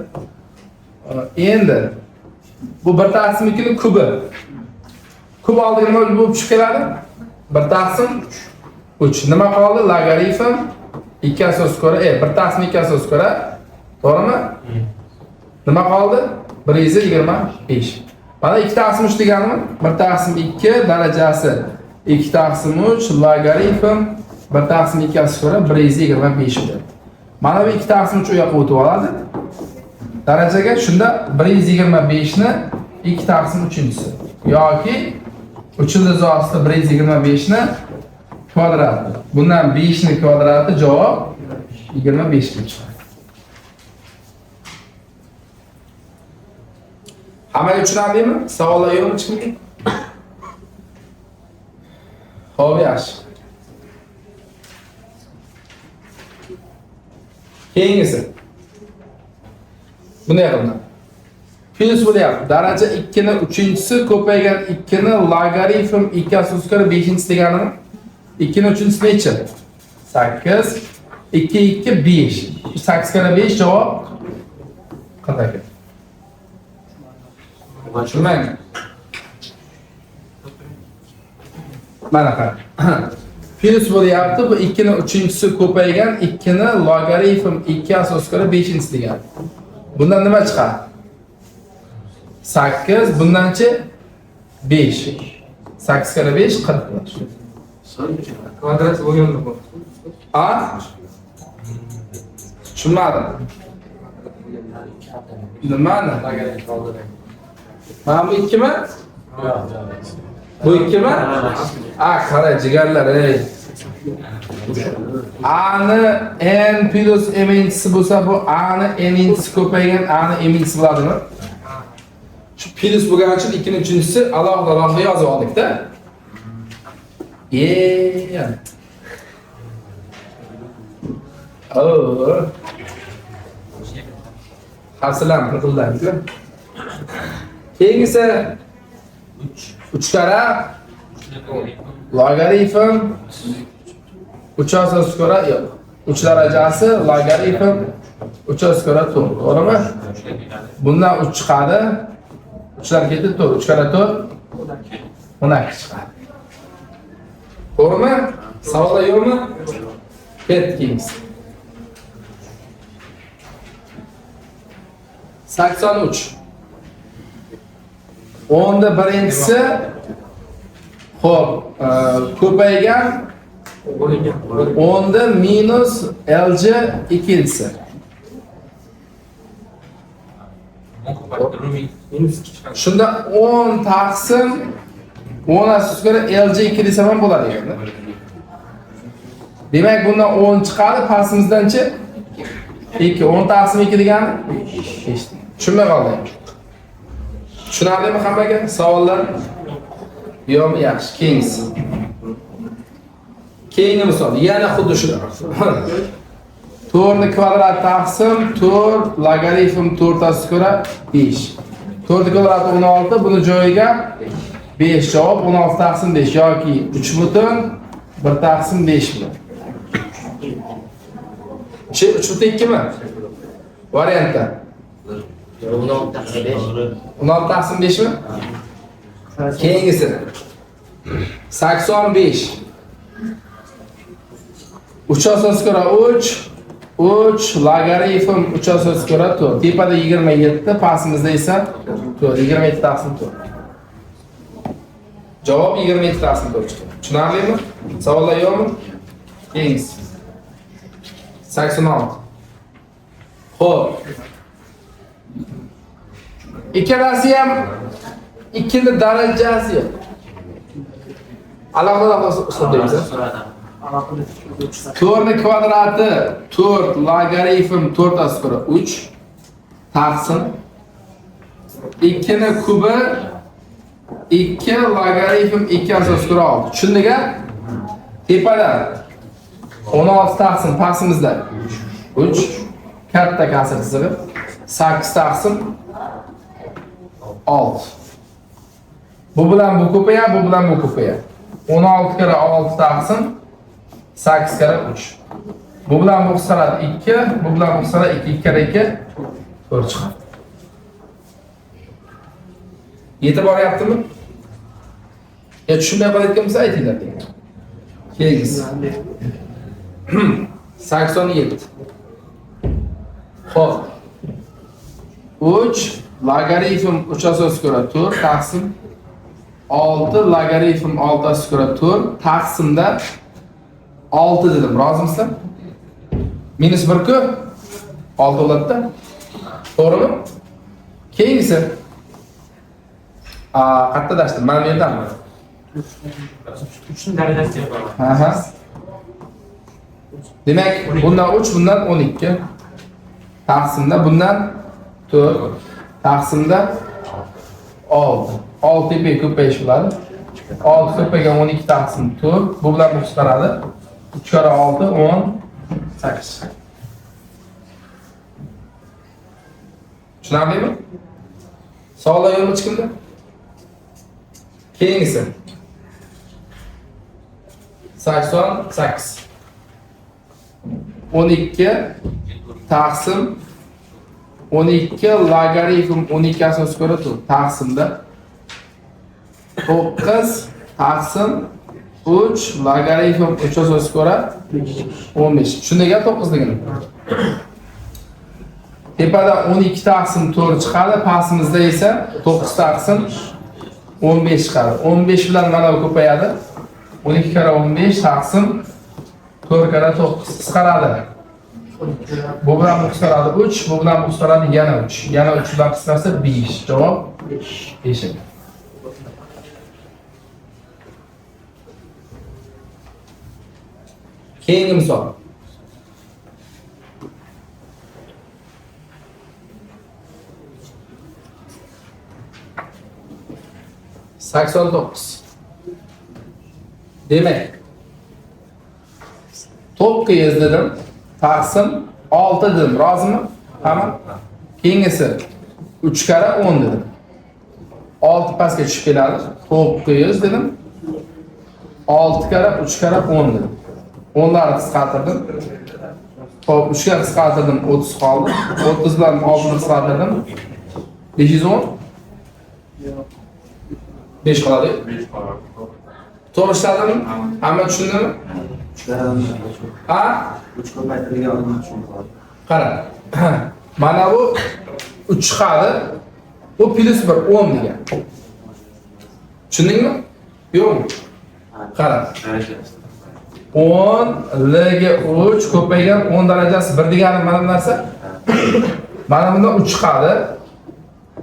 Endi bu 1 taqsim 2 ning kubi. Kub oldiga nima bo'lib tushib keladi? 1 taqsim 3. Nima qoldi? Logaritm 2 asosga ko'ra, 1 taqsim 2 asosga ko'ra, to'g'rimi? Nima qoldi? 125. Mana 2 taqsim 3 deganimi? 1 taqsim 2 darajasi 2 taqsim 3 logaritm 1 taqsim 2 asosga ko'ra 125 bo'ladi. Mana bu 2 taqsim 3 u yoqqa o'tib oladi. Darajaga shunda 125 ni 2 taqsim 3-inchisi yoki 3 ildiz osti 125 ni kvadrati. Bundan 5 ni kvadrati javob 25 ga chiqadi. Hammaga tushunarlimi? Savollar yo'qmi chiqmidi? Xo'p, yaxshi. Keyingisi. Bunday qilinadi. Plyus bo'lyapti. Daraja 2 ni 3-inchisi ko'paygan 2 ni logaritm 2 asosga ko'ra 5-inchisi deganimi? 2 ni 3-inchisi necha? 8. 2 2 5. 8 kara 5 javob 42. Tushunmang. Mana qarang. Plyus bo'lyapti. Bu 2 ni 3-chisi ko'paygan 2 ni logaritm 2 asosga ko'ra 5-chisi degan. Bundan nima chiqadi? 8, bundanchi 5. 8 kara 5 40 bo'ladi. Kvadrat bo'lganda bu. A? Tushunmadim. Nimani? Mana bu 2mi? Bu 2mi? A, qara jigarlar, ey. A ni n plus m-inchisi bo'lsa, bu A ni n-inchisi ko'paygan A ni m-inchisi bo'ladimi? Shu plyus bo'lgani uchun 2 ning 3-chisi alohida alohida yozib oldik-da. Oh. Hafsalam qildilar. Keyingisi 3 karra logaritm 3 asosga ko'ra yo'q. 3 darajasi logaritm 3 asosga ko'ra 4, to'g'rimi? Bundan 3 chiqadi. 3lar ketdi 4, 3 karra 4 12 chiqadi. To'g'rimi? Savollar yo'qmi? Ketdik keyingisi. 83. O'nda birinchisi xo'p, ko'paygan 10da minus LG ikkinchisi. Shunda 10 taqsim 10 asosga ko'ra LG 2 desam ham bo'ladi endi. Demak, bundan 10 chiqadi, pastimizdanchi 2. 10 taqsim 2 degani 5. Tushunmay qoldik. Tushunarlimi hammaga? Savollar? Yo'qmi? Yaxshi, keyingisi. Keyingi misol, yana xuddi shu. 4 ni kvadrat taqsim 4 logaritm 4 asosga ko'ra 5. 4 kvadrat 16, buni joyiga 5 javob 16 taqsim 5 yoki 3.1 taqsim 5 bo'ladi. 3.2 mi? Variantda. 16 taqsim 5. 16 taqsim 5 mi? Keyingisi. 85. 3 asosga ko'ra 3, 3 logaritm 3 asosga ko'ra 4. Tepada 27, pastimizda esa 4. 27 taqsim 4. Javob 27 taqsim 4 chiqdi. Tushunarlimi? Savollar yo'qmi? Keyingisi. 86. Xo'p. Ikkalasi ham ikkini darajasi yo'q. Alohida alohida hisoblaymiz. 4 ni kvadrati 4 logaritm 4 asosga ko'ra 3 taqsim 2 ni kubi 2 logaritm 2 asosga ko'ra 6. Tushundik-a? Tepada 16 taqsim pastimizda 3 katta kasr chizig'i 8 taqsim 6. Bu bilan bu ko'payadi, bu bilan bu ko'payadi. 16 karra 6 taqsim 8 karra 3. Bu bilan bu qisqaradi 2, bu bilan bu qisqaradi 2, 2 karra 2 4 chiqadi. Yetib boryaptimi? Ya tushunmay qolayotgan bo'lsa aytinglar degan. Keyingisi. 87. Xo'p. 3 logaritm 3 asosga ko'ra 4 taqsim 6 logaritm 6 asosga ko'ra 4 taqsimda 6 dedim. Rozimisizlar? Minus 1 ku 6 bo'ladi-da. To'g'rimi? Keyingisi. Qayerda dashdim? Mana bu yerdami? 3 ning darajasi bor. Aha. Demak, bundan 3, bundan 12. Taqsimda bundan 4, taqsimda 6. 6 tepaga ko'payish bo'ladi. 6 ko'paygan 12 taqsim 4. Bu bilan bu qisqaradi. 3 karra 6 18. Tushunarlimi? Savollar yo'qmi hech kimda? Keyingisi. 88. 12 taqsim 12 logaritm 12 asosga ko'ra 4 taqsimda 9 taqsim 3 logaritm 3 asosga ko'ra 15. Tushundingmi 9 ligini? Tepada 12 taqsim 4 chiqadi, pastimizda esa 9 taqsim 15 chiqadi. 15 bilan mana bu ko'payadi. 12 karra 15 taqsim 4 karra 9 qisqaradi. Bu bilan bu qisqaradi 3, bu bilan bu qisqaradi yana 3. Yana 3 bilan qisqarsa 5. Javob 5 ekan. Keyingi misol. 89. Demak, 9 dedim, taqsim 6 dedim. Rozimi? Hamma? Keyingisi 3 karra 10 dedim. 6 pastga tushib keladi. 9 dedim. 6 karra 3 karra 10 dedim. 10larni qisqartirdim. Hop, 3 ga qisqartirdim, 30 qoldi. 30 bilan 6 ni qisqartirdim. 510. 5 qoladi. 5 qoladi. To'g'ri ishladimmi? Hamma tushundimi? Ha? 3 ko'paytirilgan odam tushunadi. Qara. Mana bu 3 chiqadi. Bu plus 1 10 degan. Tushundingmi? Yo'qmi? Qara. 10 L ga 3 ko'paygan 10 darajasi 1 degani mana bu narsa. Mana bundan 3 chiqadi.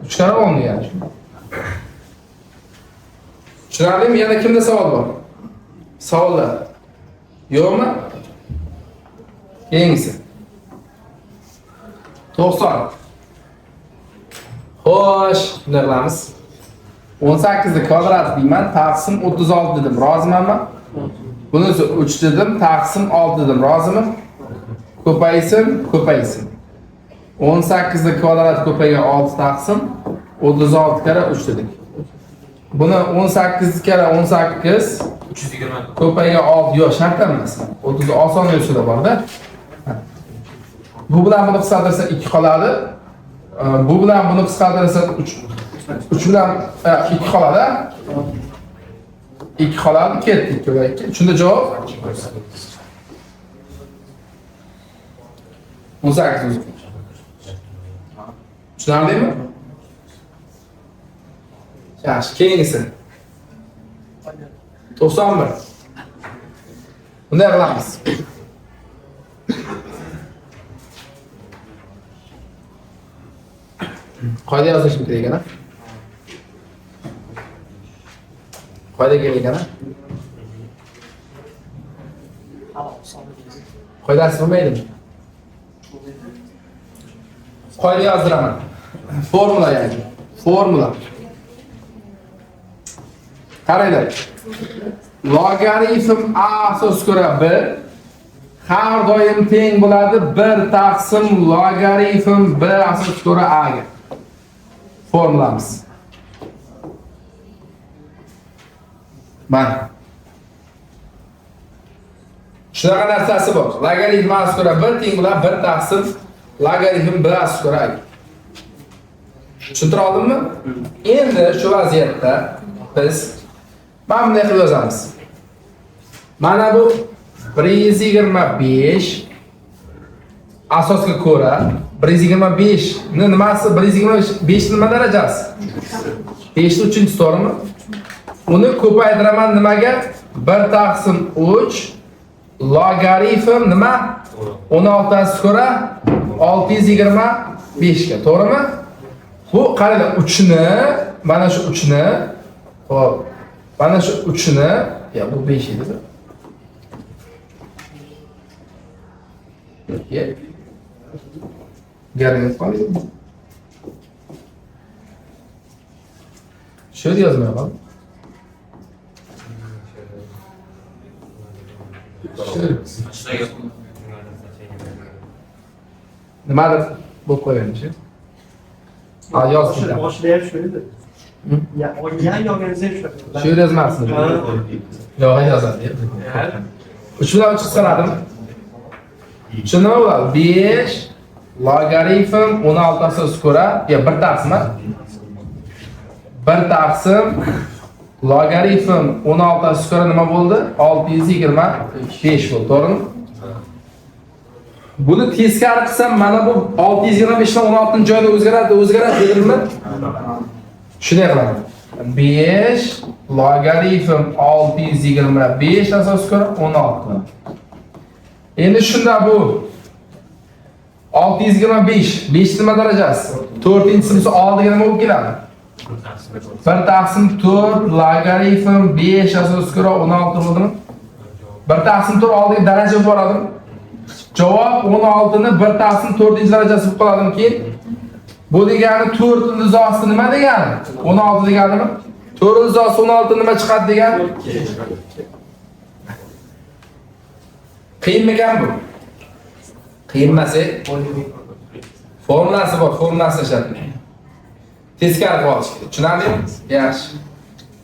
3 karra 10 degani. Tushunarlimi? Yana kimda savol bor? Savollar yo'qmi? Keyingisi. 90. Xo'sh, bunday qilamiz. 18 ni kvadrat deyman, taqsim 36 dedim. Rozimanmi? Bunisi 3 dedim, taqsim 6 dedim. Rozimi? Ko'paysin, ko'paysin. 18 ni kvadrat ko'paygan 6 taqsim 36 karra 3 dedik. Buni 18 karra 18 320 ko'paygan 6 yo'q, shart emas. 30 oson yo'lida bor-da. Bu bilan buni qisqartirsa 2 qoladi. Bu bilan buni qisqartirsa 3, 3 bilan 2 qoladi. 2 qoladi, ketdi 2 va 2. Shunda javob 18 o'zi. Tushunarlimi? Yaxshi, keyingisi. 91. Bunday qilamiz. Qoida yozishim kerak ekan-a? Qoida kerak ekan-a? Qoidasi bo'lmaydimi? Qoida yozdiraman. Formula ya'ni. Formula. Qaranglar. Logaritm a asosga ko'ra b har doim teng bo'ladi 1 taqsim logaritm b asosga ko'ra a ga. Formulamiz. Mana. Shunaqa narsasi bor. Logaritm a asosga ko'ra b teng bo'ladi 1 taqsim logaritm b asosga ko'ra a ga. Tushuntira oldimmi? Endi shu vaziyatda biz mana bunday qilib yozamiz. Mana bu 125 asosga ko'ra 125 ni nimasi? 125 nima darajasi? 5 ni 3-chi to'g'rimi? Uni ko'paytiraman nimaga? 1 taqsim 3 logaritm nima? 16 asosga ko'ra 625 ga, to'g'rimi? Bu qaranglar 3 ni, mana shu 3 ni, xo'p, mana shu 3 ni, ya bu 5 edi. Garang qoldi. Shu yerda yozmay qoldi. Nimadir bo'lib qo'yganmish. Ha, yozdim. Boshida ham shu edi. Ya, olgan yolganingizda ham shu. Shu yerda yozmasdim. Yo'q, yozadi. 3 bilan 3 qisqaradimi? Shu nima bo'ladi? 5 Logaritm 16 asosga ko'ra, yo 1 taqsim, 1 taqsim logaritm 16 asosga ko'ra nima bo'ldi? 625 bo'ldi, to'g'rimi? Buni teskari qilsam, mana bu 625 dan 16 ning joyida o'zgaradi, o'zgaradi dedimmi? Shunday qilaman. 5 logaritm 625 asosga ko'ra 16. Endi shunda bu 625, 5 nima darajasi? 4-inchisi oldiga nima bo'lib keladi? 1 taqsim 4 logaritm 5 asosga ko'ra 16 bo'ldimi? 1 taqsim 4 oldiga daraja bo'lib boradimi? Javob 16 ni 1 taqsim 4 darajasi bo'lib qoladimi keyin? Bu degani 4 ildiz osti nima degani? 16 deganimi? 4 ildiz osti 16 nima chiqadi degani? Qiyinmikan bu? Qiyin emas, formulasi bor, formulasini ishlating. Teskari qilib olish kerak. Tushunarlimi? Yaxshi.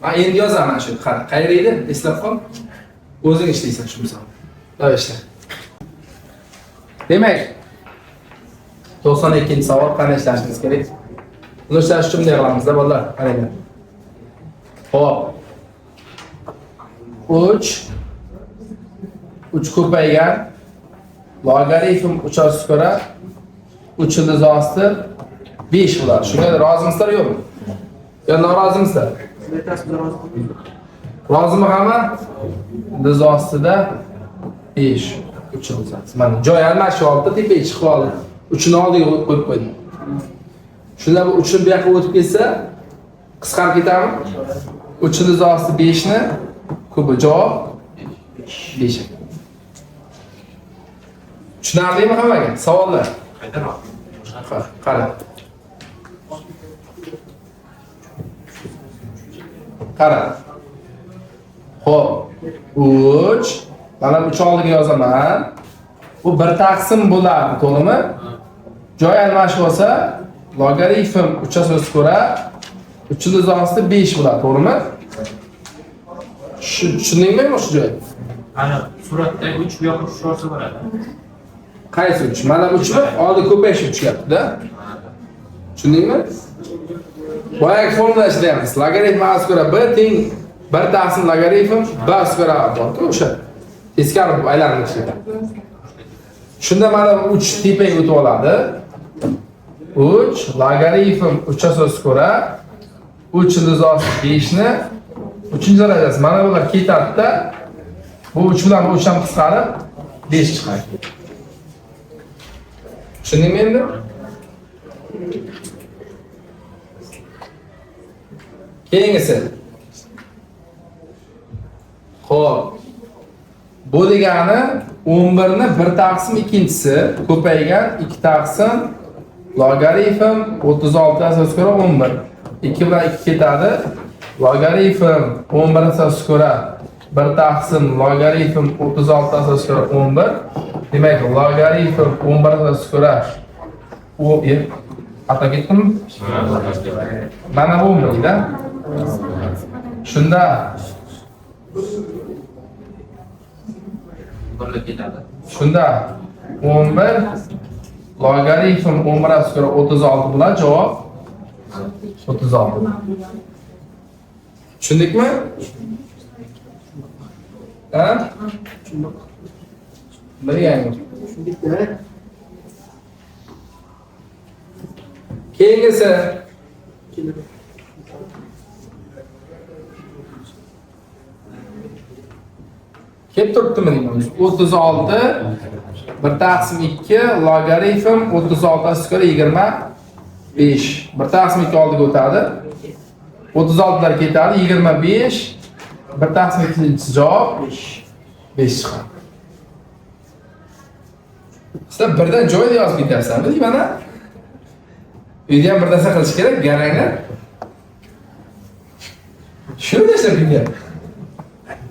Men endi yozaman shu. Qara, qayerda edi? Eslab qol. O'zing ishlaysan shu misolni. Davay ishla. Demak, 92-savol qanday ishlashimiz kerak? Buni ishlash uchun bunday qilamiz-da, bolalar, qaranglar. Xo'p. 3 ko'paygan logaritm 3 asosga ko'ra 3 ildiz osti 5 bo'ladi. Shunga rozimisizlar yo'qmi? Yo norozimisizlar? Rozimi hamma? Ildiz ostida 5 3 ildiz osti. Mana joy almashib oldi, tepaga chiqib oldi. 3 ni oldiga qo'yib qo'ydim. Shunda bu 3 ni bu yoqqa o'tib ketsa, qisqarib ketadimi? 3 ildiz osti 5 ni kubi javob 5. Tushunarlimi hammaga? Savollar? Qara. Qara. Xo'p, 3 mana bu 3 oldiga yozaman. Bu 1 taqsim bo'ladi, to'g'rimi? Joy almashib olsa, logaritm 3 asosga ko'ra 3 ildiz osti 5 bo'ladi, to'g'rimi? Tushundingmi shu joy? Ana suratda 3 bu yoqqa tushib olsa bo'ladi. Qaysi 3? Mana bu 3 mi? Oldi ko'payish 3 gapda. Tushundingmi? Boyagi formula ishlayapmiz. Logaritm a ko'ra b teng 1 taqsim logaritm b ko'ra a bor-ku o'sha. Teskari bo'lib aylanib ishlaydi. Shunda mana bu 3 tepaga o'tib oladi. 3 logaritm 3 asosga ko'ra 3 ildiz osti 5 ni 3-darajasi. Mana bular ketadi-da. Bu 3 bilan bu 3 ham qisqarib 5 chiqadi. Tushundingmi endi? Keyingisi. Xo'p. Bu degani 11 ni 1 taqsim ikkinchisi ko'paygan 2 taqsim logaritm 36 asosga ko'ra 11. 2 bilan 2 ketadi. Logaritm 11 asosga ko'ra 1 taqsim logaritm 36 asosga ko'ra 11. Demak, logaritm 11 asosga ko'ra o xato ketdimi? Mana bu 11-da. Shunda shunda 11 logaritm 11 asosga ko'ra 36 bo'ladi, javob 36. Tushundikmi? Ha? Bilganmi? Keyingisi. Kelib turibdimi deymiz? 36 1 taqsim 2 logaritm 36 asosga ko'ra 25. 1 taqsim 2 oldiga o'tadi. 36lar ketadi, 25 1 taqsim 2 javob 5 chiqadi. Sizlar birdan joyida yozib ketyapsizmi? Mana uyda ham bir narsa qilish kerak, garanglar. Shuni tashlab ketyapti.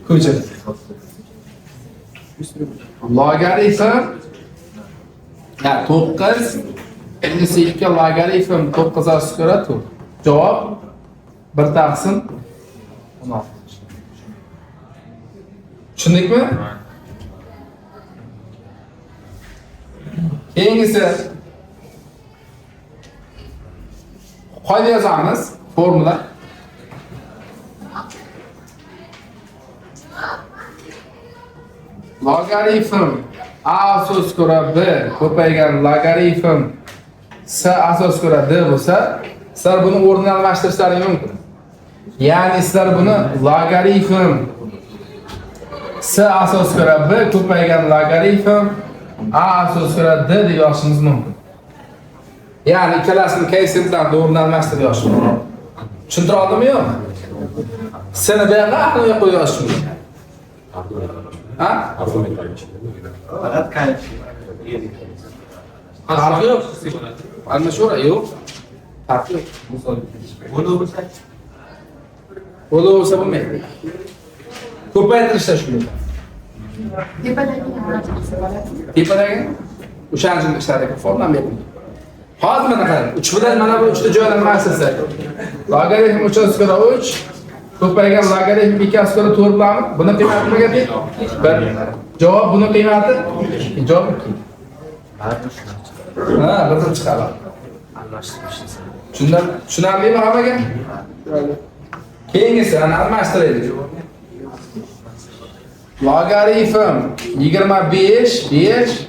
Ko'chir. Logaritm 9 minus 2 logaritm 9 asosga ko'ra 4. Javob 1 taqsim 16. Tushundikmi? Keyingisi. Qoida yozamiz, formula. Logaritm a asos ko'ra b ko'paygan logaritm c asos ko'ra d bo'lsa, sizlar buni o'rnini almashtirishlaring mumkin. Ya'ni sizlar buni logaritm c asos ko'ra b ko'paygan logaritm a asos ko'ra d deb yozishimiz mumkin. Ya'ni ikkalasini koeffitsiyentlarni o'rnini almashtirib yozish mumkin. Tushuntira oldimmi yo'qmi? C ni bu yoqqa, A ni bu yoqqa qo'yib yozish mumkin. Ha? Argument almashtirdi. Faqat koeffitsient. Farqi yo'q. Almashaver, yo'q. Farqi yo'q. Bo'laversa Bo'laversa bo'lmaydi. Ko'paytirishda shunday. Tepadagi nima qilsa bo'ladi? Tepadagi o'shaning uchun ishladik, formam berdim. Hozir mana qarang, 3 bilan mana bu 3 ta joydan almashtirsak. Logaritm 3 ko'ra 3 ko'paygan logaritm 2 ko'ra 4 bilanmi? Buni qiymati nimaga teng? 1. Javob buni qiymati 2. Javob 2. Ha, bir xil chiqadi. Tushunarlimi hammaga? Keyingisi, ana almashtiraylik. Logaritm 25 5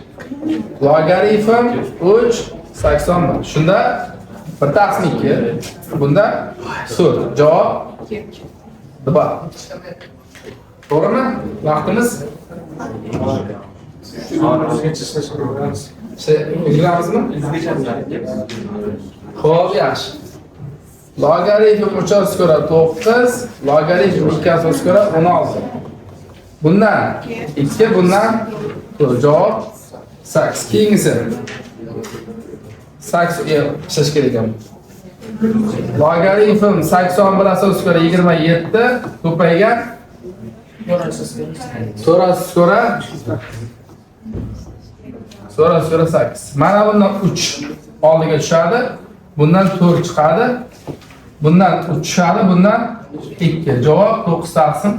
logaritm 3 81. Shunda 1 taqsim 2, bunda 4. Javob 2. To'g'rimi? Vaqtimiz ulguramizmi? Xo'p, yaxshi. Logaritm 3 ko'ra 9, logaritm 2 ko'ra 16. Bundan 2, bundan 4. Javob 8. Keyingisi 8 ishlash kerak ekan. Logaritm 81 asos ko'ra 27 ko'paygan 4 asos ko'ra 8. Mana bundan 3 oldiga tushadi, bundan 4 chiqadi, bundan 3 tushadi, bundan 2. Javob 9 taqsim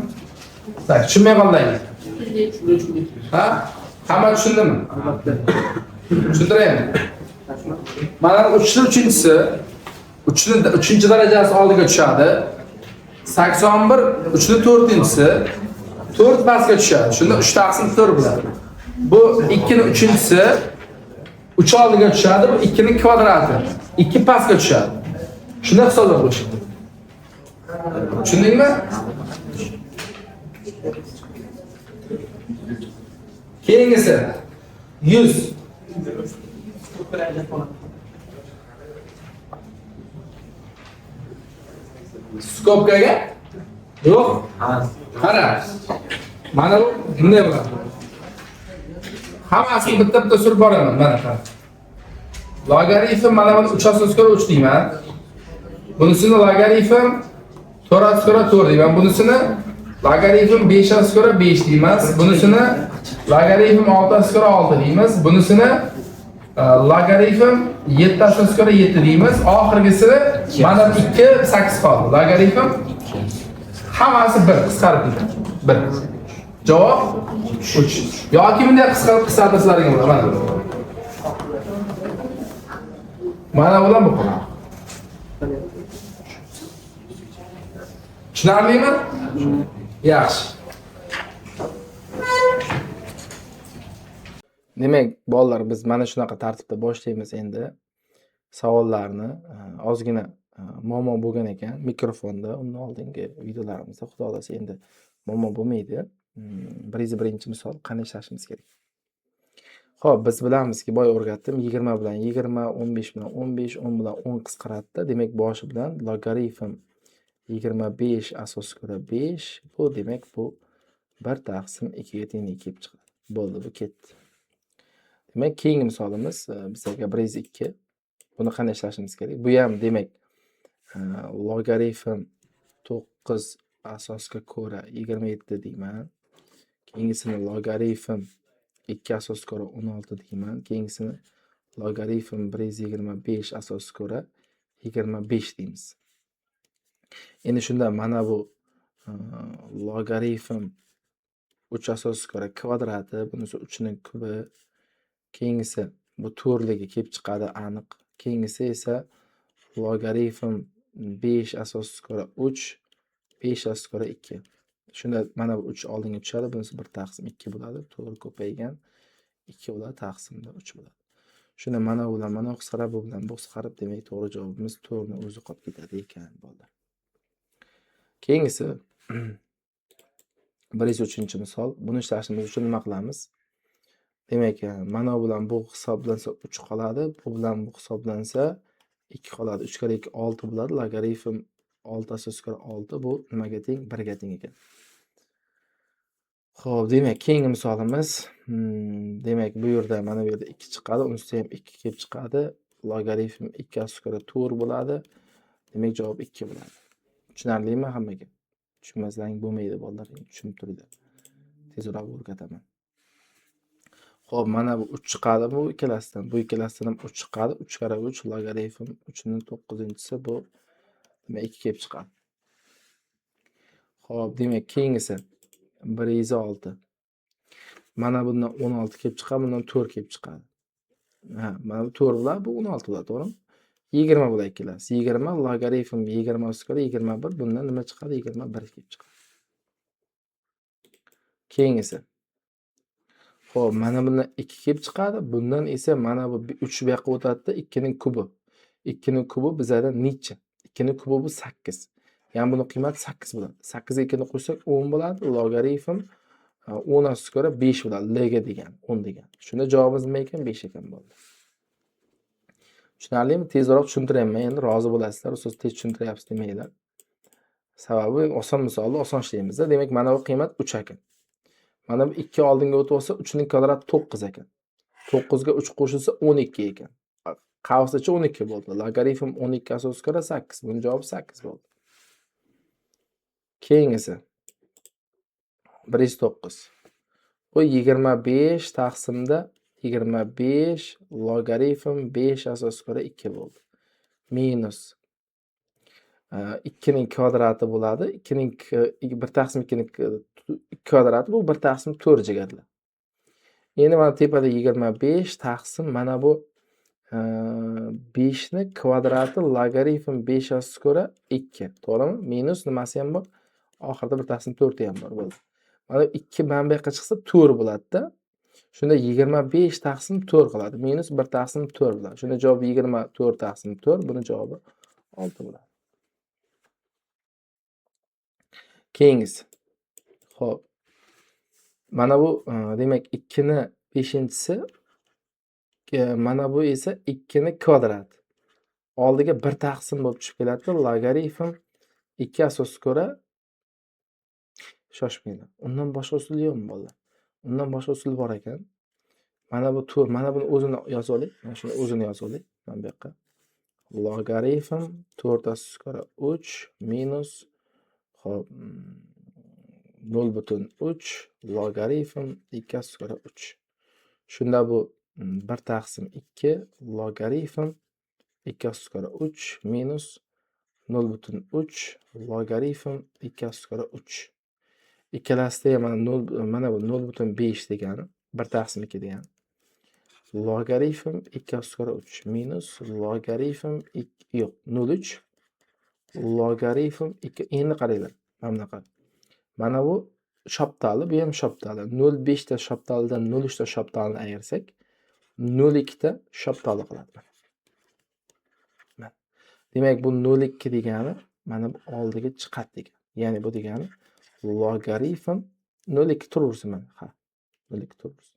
8. Tushunmay qoldingiz? Ha? Hamma tushundimi? Tushuntiraymi? Mana 3 ning 3-chisi 3 ning 3-darajasi oldiga tushadi. 81 3 ning 4-chisi 4 pastga tushadi. Shunda 3 taqsim 4 bo'ladi. Bu 2 ning 3-chisi 3 oldiga tushadi, bu 2 ning kvadrati. 2 pastga tushadi. Shunda hisoblab qo'yishadi. Tushundingmi? Keyingisi 100. Skobkaga? Yo'q. Qara. Mana bu bunday bo'ladi. Hammasini bitta-bitta surib boraman, mana qara. Logaritm mana buni 3 asos ko'ra 3 deyman. Bunisini logaritm 4 asos ko'ra 4 deyman. Bunisini logaritm 5 asos ko'ra 5 deymiz. Bunisini logaritm 6 asos ko'ra 6 deymiz. Bunisini logaritm 7 asos ko'ra 7 deymiz. Oxirgisini mana 2 8 qoldi. Logaritm hammasi 1 qisqarib ketadi. 1. Javob 3. Yoki bunday qisqarib qisqartirsalaring bo'ladi. Mana. Mana bular bu qoladi. Tushunarlimi? Yaxshi. Demak, bolalar, biz mana shunaqa tartibda boshlaymiz endi savollarni. Ozgina muammo bo'lgan ekan mikrofonda, undan oldingi videolarimizda xudo xolasa endi muammo bo'lmaydi. 101-misol qanday ishlashimiz kerak? Xo'p, biz bilamizki, boya o'rgatdim, 20 bilan 20, 15 bilan 15, 10 bilan 10 qisqaradi. Demak, boshi bilan logaritm 25 asos ko'ra 5, bu demak bu 1 taqsim 2 ga teng kelib chiqadi. Bo'ldi, bu ketdi. Demak, keyingi misolimiz bizga 102. Buni qanday ishlashimiz kerak? Bu ham demak logaritm 9 asosga ko'ra 27 deyman. Keyingisini logaritm 2 asosga ko'ra 16 deyman. Keyingisini logaritm 125 asosga ko'ra 25 deymiz. Endi shunda mana bu logaritm 3 asosga ko'ra kvadrati, bunisi 3 ning kubi. Keyingisi bu to'rtligi kelib chiqadi aniq. Keyingisi esa Logaritm 5 asosga ko'ra 3, 5 asosga ko'ra 2. Shunda mana bu 3 oldinga tushadi, bunisi 1 taqsim 2 bo'ladi. 4 ko'paygan 2 bo'ladi, taqsimda 3 bo'ladi. Shunda mana bu bilan mana bu qisqarib, bu bilan bu qisqarib, demak to'g'ri javobimiz 4 ni o'zi qolib ketadi ekan, bolalar. Keyingisi 103-misol. Buni ishlashimiz uchun nima qilamiz? Demak, mana bu bilan bu hisoblansa 3 qoladi, bu bilan bu hisoblansa 2 qoladi. 3 kare 2 6 bo'ladi. Logaritm 6 asosga ko'ra 6 bu nimaga teng? 1 ga teng ekan. Xo'p, demak, keyingi misolimiz, demak, bu yerda mana bu yerda 2 chiqadi, unisi ham 2 kelib chiqadi. Logaritm 2 asosga ko'ra 4 bo'ladi. Demak, javob 2 bo'ladi. Tushunarlimi hammaga? Tushunmasang bo'lmaydi bolalar, tushunib turinglar. Tezroq o'rgataman. Xo'p, mana bu 3 chiqadi bu ikkalasidan. Bu ikkalasidan ham 3 chiqadi. 3 kare 3 logaritm 3ning 9-inchisi bu demak 2 kelib chiqadi. Xo'p, demak, keyingisi 106. Mana bundan 16 kelib chiqadi, bundan 4 kelib chiqadi. Ha, mana bu 4 bo'ladi, bu 16 bo'ladi, to'g'rimi? 20 bo'ladi ikkalasi. 20 logaritm 20 ustiga 21, bundan nima chiqadi? 21 kelib chiqadi. Keyingisi. Xo'p, mana bundan 2 kelib chiqadi, bundan esa mana bu 3 bu yoqqa o'tadi-da, 2 ning kubi. 2 ning kubi bizada necha? 2 ning kubi bu 8. Ya'ni buni qiymati 8 bo'ladi. 8 ga 2 ni qo'shsak 10 bo'ladi. Logaritm 10 asosga ko'ra 5 bo'ladi. L ga degan, 10 degan. Shunda javobimiz nima ekan? 5 ekan bo'ldi. Tushunarlimi? Tezroq tushuntiryapman. Endi rozi bo'lasizlar. Ustoz tez tushuntiryapsiz demanglar. Sababi oson misolni oson ishlaymiz-da. Demak, mana bu qiymat 3 ekan. Mana bu 2 oldinga o'tib olsa 3 ning kvadrati 9 ekan. 9 ga 3 qo'shilsa 12 ekan. Qavs ichi 12 bo'ldi. Logaritm 12 asosga ko'ra 8. Buning javobi 8 bo'ldi. Keyingisi 109. Bu 25 taqsimda 25 logaritm 5 asosga ko'ra 2 bo'ldi. Minus 2 ning kvadrati bo'ladi. 2 ning 1 taqsim 2 ning kvadrati bu 1 taqsim 4 jigarlar. Endi mana tepada 25 taqsim mana bu 5 ni kvadrati logaritm 5 asosga ko'ra 2, to'g'rimi? Minus nimasi ham bor? Oxirida 1 taqsim 4 ham bor bo'ldi. Mana 2 mana bu yoqqa chiqsa 4 bo'ladi-da. Shunda 25 taqsim 4 qiladi. Minus 1 taqsim 4 bo'ladi. Shunda javob 24 taqsim 4, buni javobi 6 bo'ladi. Keyingisi. Xo'p. Mana bu demak 2 ni 5-inchisi, mana bu esa 2 ni kvadrati. Oldiga 1 taqsim bo'lib tushib keladi. Logaritm 2 asosga ko'ra shoshmanglar. Undan boshqa usul yo'qmi bolalar? Undan boshqa usul bor ekan. Mana bu 4, mana buni o'zini yozib oling. Mana shuni o'zini yozib oling. Mana bu yoqqa. Logaritm 4 asosga ko'ra 3 minus xo'p 0.3 logaritm 2 asosga ko'ra 3. Shunda bu 1 taqsim 2 logaritm 2 asosga ko'ra 3 minus 0.3 logaritm 2 asosga ko'ra 3. Ikkalasida ham mana 0, mana bu 0.5 degani 1 taqsim 2 degani. Logaritm 2 asosga ko'ra 3 minus logaritm yo'q 0.3 logaritm 2. Endi qaranglar, mana bunaqa. Mana bu shoptali, bu ham shoptali. 0.5 ta shoptalidan 0.3 ta shoptalini ayirsak, 0.2 ta shoptali qiladi. Mana. Demak, bu 0.2 degani mana bu oldiga chiqadi degan. Ya'ni bu degani logaritm 0.2 turaversin mana. Ha. 0.2 turaversin.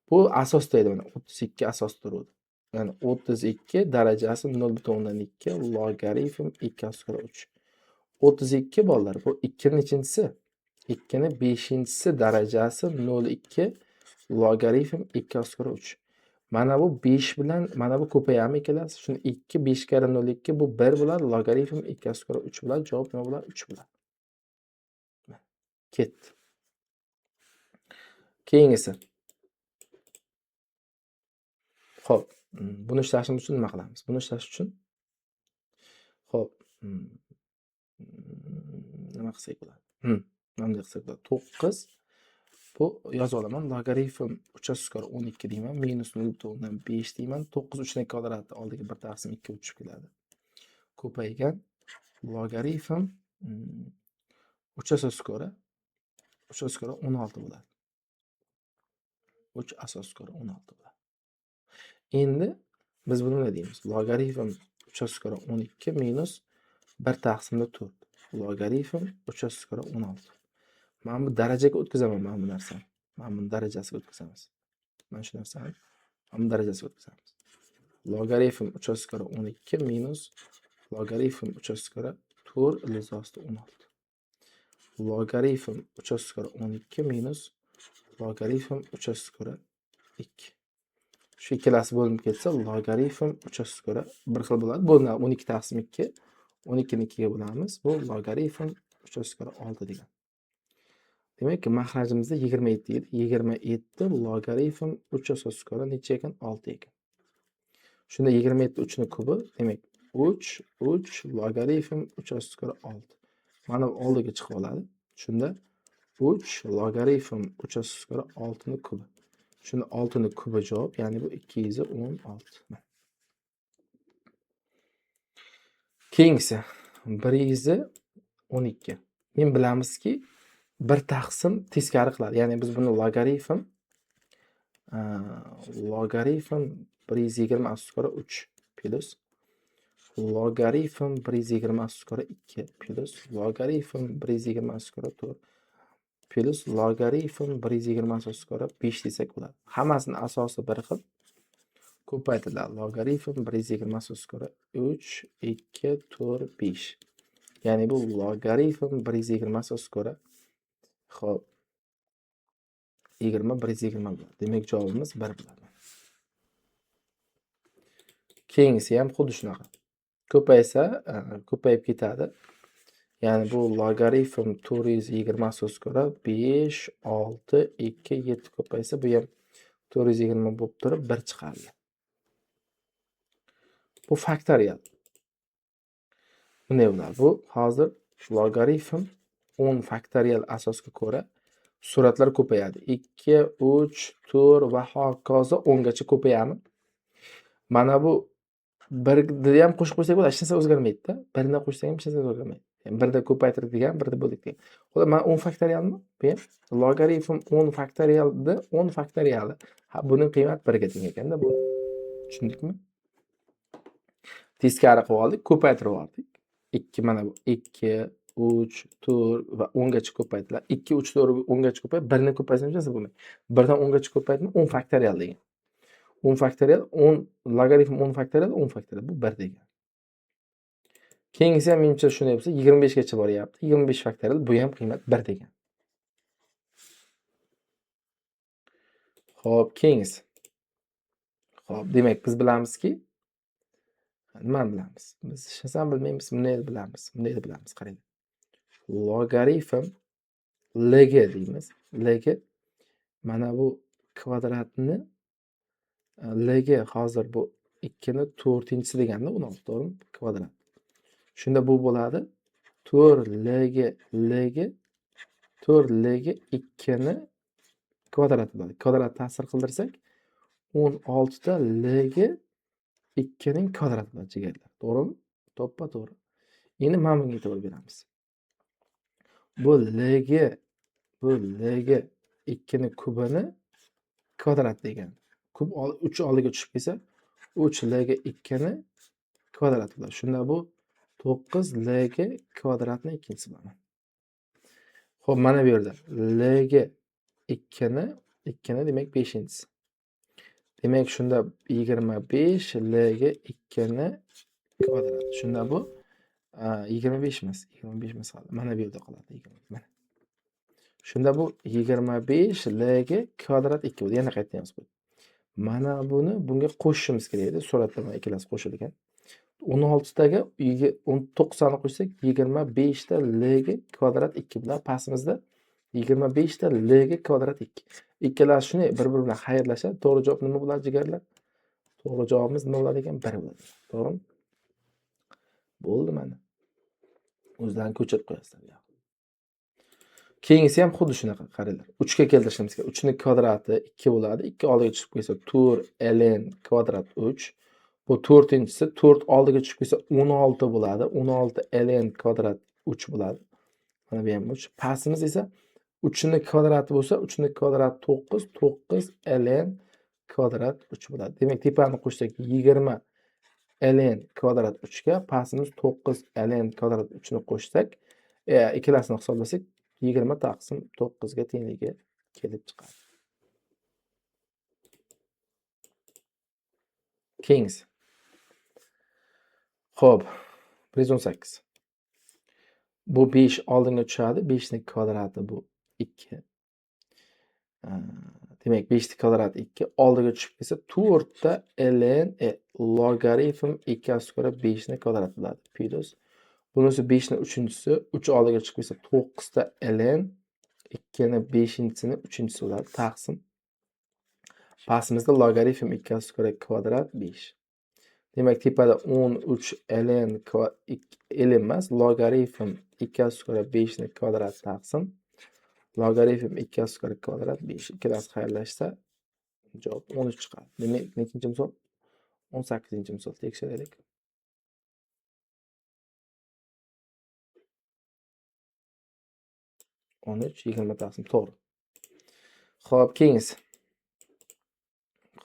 Bu asosda edi mana 32 asos turuvdi. Ya'ni 32 darajasi 0.2 logaritm 2 asosga ko'ra 3. 32 bolalar bu 2 ning nechinchisi? 2 ning 5-inchisi darajasi 0.2 logaritm 2 asosga ko'ra 3. Mana bu 5 bilan mana bu ko'payami ikkalasi? Shuni 2 5 karra 0.2 bu 1 bo'ladi, logaritm 2 asosga ko'ra 3 bo'ladi. Javob nima bo'ladi? 3 bo'ladi. Ketdi. Keyingisi. Xo'p, buni ishlashimiz uchun nima qilamiz? Buni ishlash uchun xo'p, nima qilsak bo'ladi? Mana bunday qilsak bo'ladi. 9 bu yozib olaman. Logaritm 3 asosga ko'ra 12 deyman, minus 0.5 deyman. 9 3 ning kvadrati oldiga 1 taqsim 2 tushib keladi. Ko'paygan logaritm 3 asosga ko'ra 3 asosga ko'ra 16 bo'ladi. 3 asosga ko'ra 16 bo'ladi. Endi biz buni nima deymiz? Logaritm 3 asosga ko'ra 12 minus 1 taqsimda 4. Logaritm 3 asosga ko'ra 16. Mana bu darajaga o'tkazaman mana bu narsani. Mana buni darajasiga o'tkazamiz. Mana shu narsani mana bu darajasiga o'tkazamiz. Logaritm 3 asosga ko'ra 12 minus logaritm 3 asosga ko'ra 4 ildiz ostida 16. Logaritm 3 asosga ko'ra 12 minus logaritm 3 asosga ko'ra 2. Shu ikkalasi bo'linib ketsa, logaritm 3 asosga ko'ra bir xil bo'ladi. Bo'linadi 12 taqsim 2. 12 ni 2 ga bo'lamiz. Bu logaritm 3 asosga ko'ra 6 degan. Demak, mahrajimizda 27 edi. 27 logaritm 3 asosga ko'ra necha ekan? 6 ekan. Shunda 27 3 ni kubi, demak 3 3 logaritm 3 asosga ko'ra 6. Mana bu oldiga chiqib oladi. Shunda 3 logaritm 3 asosga ko'ra 6 ni kubi. Shunda 6 ni kubi javob, ya'ni bu 216. Keyingisi 112. Men bilamizki 1 taqsim teskari qiladi. Ya'ni biz buni logaritm 120 asosga ko'ra 3 plus logaritm 120 asosga ko'ra 2 plus logaritm 120 asosga ko'ra 4 plus logaritm 120 asosga ko'ra 5 desak bo'ladi. Hammasining asosi bir xil. Ko'paytiriladi. Logaritm 120 asosga ko'ra 3, 2, 4, 5. Ya'ni bu logaritm 120 asosga ko'ra xo'p 20 120 bo'ladi. Demak, javobimiz 1 bo'ladi. Keyingisi ham xuddi shunaqa. Ko'paysa, ko'payib ketadi. Ya'ni bu logaritm 420 asosga ko'ra 5, 6, 2, 7 ko'paysa, bu ham 420 bo'lib turib 1 chiqadi. Bu faktorial. Bunday bo'ladi. Bu hozir logaritm 10 faktorial asosga ko'ra suratlar ko'payadi. 2, 3, 4 va hokazo 10 gacha ko'payami? Mana bu 1 ham qo'shib qo'ysak bo'ladi, hech narsa o'zgarmaydi-da. 1ni qo'shsak ham hech narsa o'zgarmaydi. Ya'ni 1da ko'paytirdik degan, 1da bo'ldik degan. Xullas, mana 10 faktorialmi? Bu ham logaritm 10 faktorialni 10 faktoriali. Ha, buning qiymati 1 ga teng ekanda bu. Tushundikmi? Teskari qilib oldik, ko'paytirib oldik. 2 mana bu 2, 3, 4 va 10 gacha ko'paytiriladi. 2, 3, 4, 10 gacha ko'payib, 1ni ko'paytsam hech narsa bo'lmaydi. 1 dan 10 gacha ko'paytma 10 faktorial degan. 10 faktorial 10 logaritm 10 faktorial 10 faktorial bu 1 degan. Keyingisi ham menimcha shunday bo'lsa 25 gacha boryapti. 25 faktorial bu ham qiymat 1 degan. Xo'p, keyingisi. Xo'p, demak biz bilamizki nimani bilamiz? Biz hech narsani bilmaymiz, bunday bilamiz, bunday bilamiz, qarang. Logaritm lg deymiz. Lg mana bu kvadratni lg hozir bu 2 ni 4-inchisi deganda 16, to'g'rimi? Kvadrat. Shunda bu bo'ladi 4 lg lg 4 lg 2 ni kvadrati bo'ladi. Kvadrat ta'sir qildirsak 16 ta lg 2 ning kvadrati bo'ladi jigarlar. To'g'rimi? To'ppa to'g'ri. Endi mana bunga e'tibor beramiz. Bu lg 2 ni kubini kvadrat degan. Kub 3 oldiga tushib kelsa 3 lg 2 ni kvadrat bo'ladi. Shunda bu 9 lg kvadratni ikkinchisi bo'ladi. Xo'p, mana bu yerda lg 2 ni demak 5-inchisi. Demak, shunda 25 lg 2 ni kvadrat. Shunda bu 25 emas, 25 emas qoladi. Mana bu yerda qoladi 20. Mana. Shunda bu 25 lg kvadrat 2 bo'ladi. Yana qaytadan yozib qo'ydim. Mana buni bunga qo'shishimiz kerak edi. Suratda mana ikkalasi qo'shilgan. 16taga 90 ni qo'shsak 25 ta lg kvadrat 2 bilan pastimizda 25 ta lg kvadrat 2. Ikkalasi shunday bir-biri bilan xayrlashadi. To'g'ri javob nima bo'ladi jigarlar? To'g'ri javobimiz nima bo'ladi ekan? 1 bo'ladi. To'g'rimi? Bo'ldi mana. O'zlaring ko'chirib qo'yasizlar bu yoqqa. Keyingisi ham xuddi shunaqa, qaranglar. 3 ga keltirishimiz kerak. 3 ning kvadrati 2 bo'ladi. 2 oldiga tushib kelsa 4 ln kvadrat 3. Bu to'rtinchisi 4 oldiga tushib kelsa 16 bo'ladi. 16 ln kvadrat 3 bo'ladi. Mana bu ham 3. Pastimiz esa 3 ni kvadrati bo'lsa 3 ni kvadrat 9, 9 ln kvadrat 3 bo'ladi. Demak, tepani qo'shsak 20 ln kvadrat 3 ga, pastimiz 9 ln kvadrat 3 ni qo'shsak, ikkalasini hisoblasak 20 taqsim 9 ga tengligi kelib chiqadi. Keyingisi. Xo'p, 118. Bu 5 oldinga tushadi. 5 ning kvadrati bu 2. Demak, 5 ning kvadrati 2 oldiga tushib kelsa 4 ta ln logaritm 2 ko'ra 5 ning kvadrati bo'ladi. Plus bunisi 5 ning uchinchisi 3 oldiga chiqib kelsa 9 ta ln 2 ning 5-chisini 3-chisi bo'ladi. Taqsim. Pastimizda logaritm 2 ko'ra kvadrat 5. Demak, tepada 13 ln ln emas, logaritm 2 ko'ra 5 ning kvadrati taqsim logaritm 2 ko'ra kvadrat 5. Ikkalasi xayrlashsa javob 13 chiqadi. Demak, nechinchi misol? 18-misol tekshiraylik. 13 20 taqsim to'g'ri. Xo'p, keyingisi.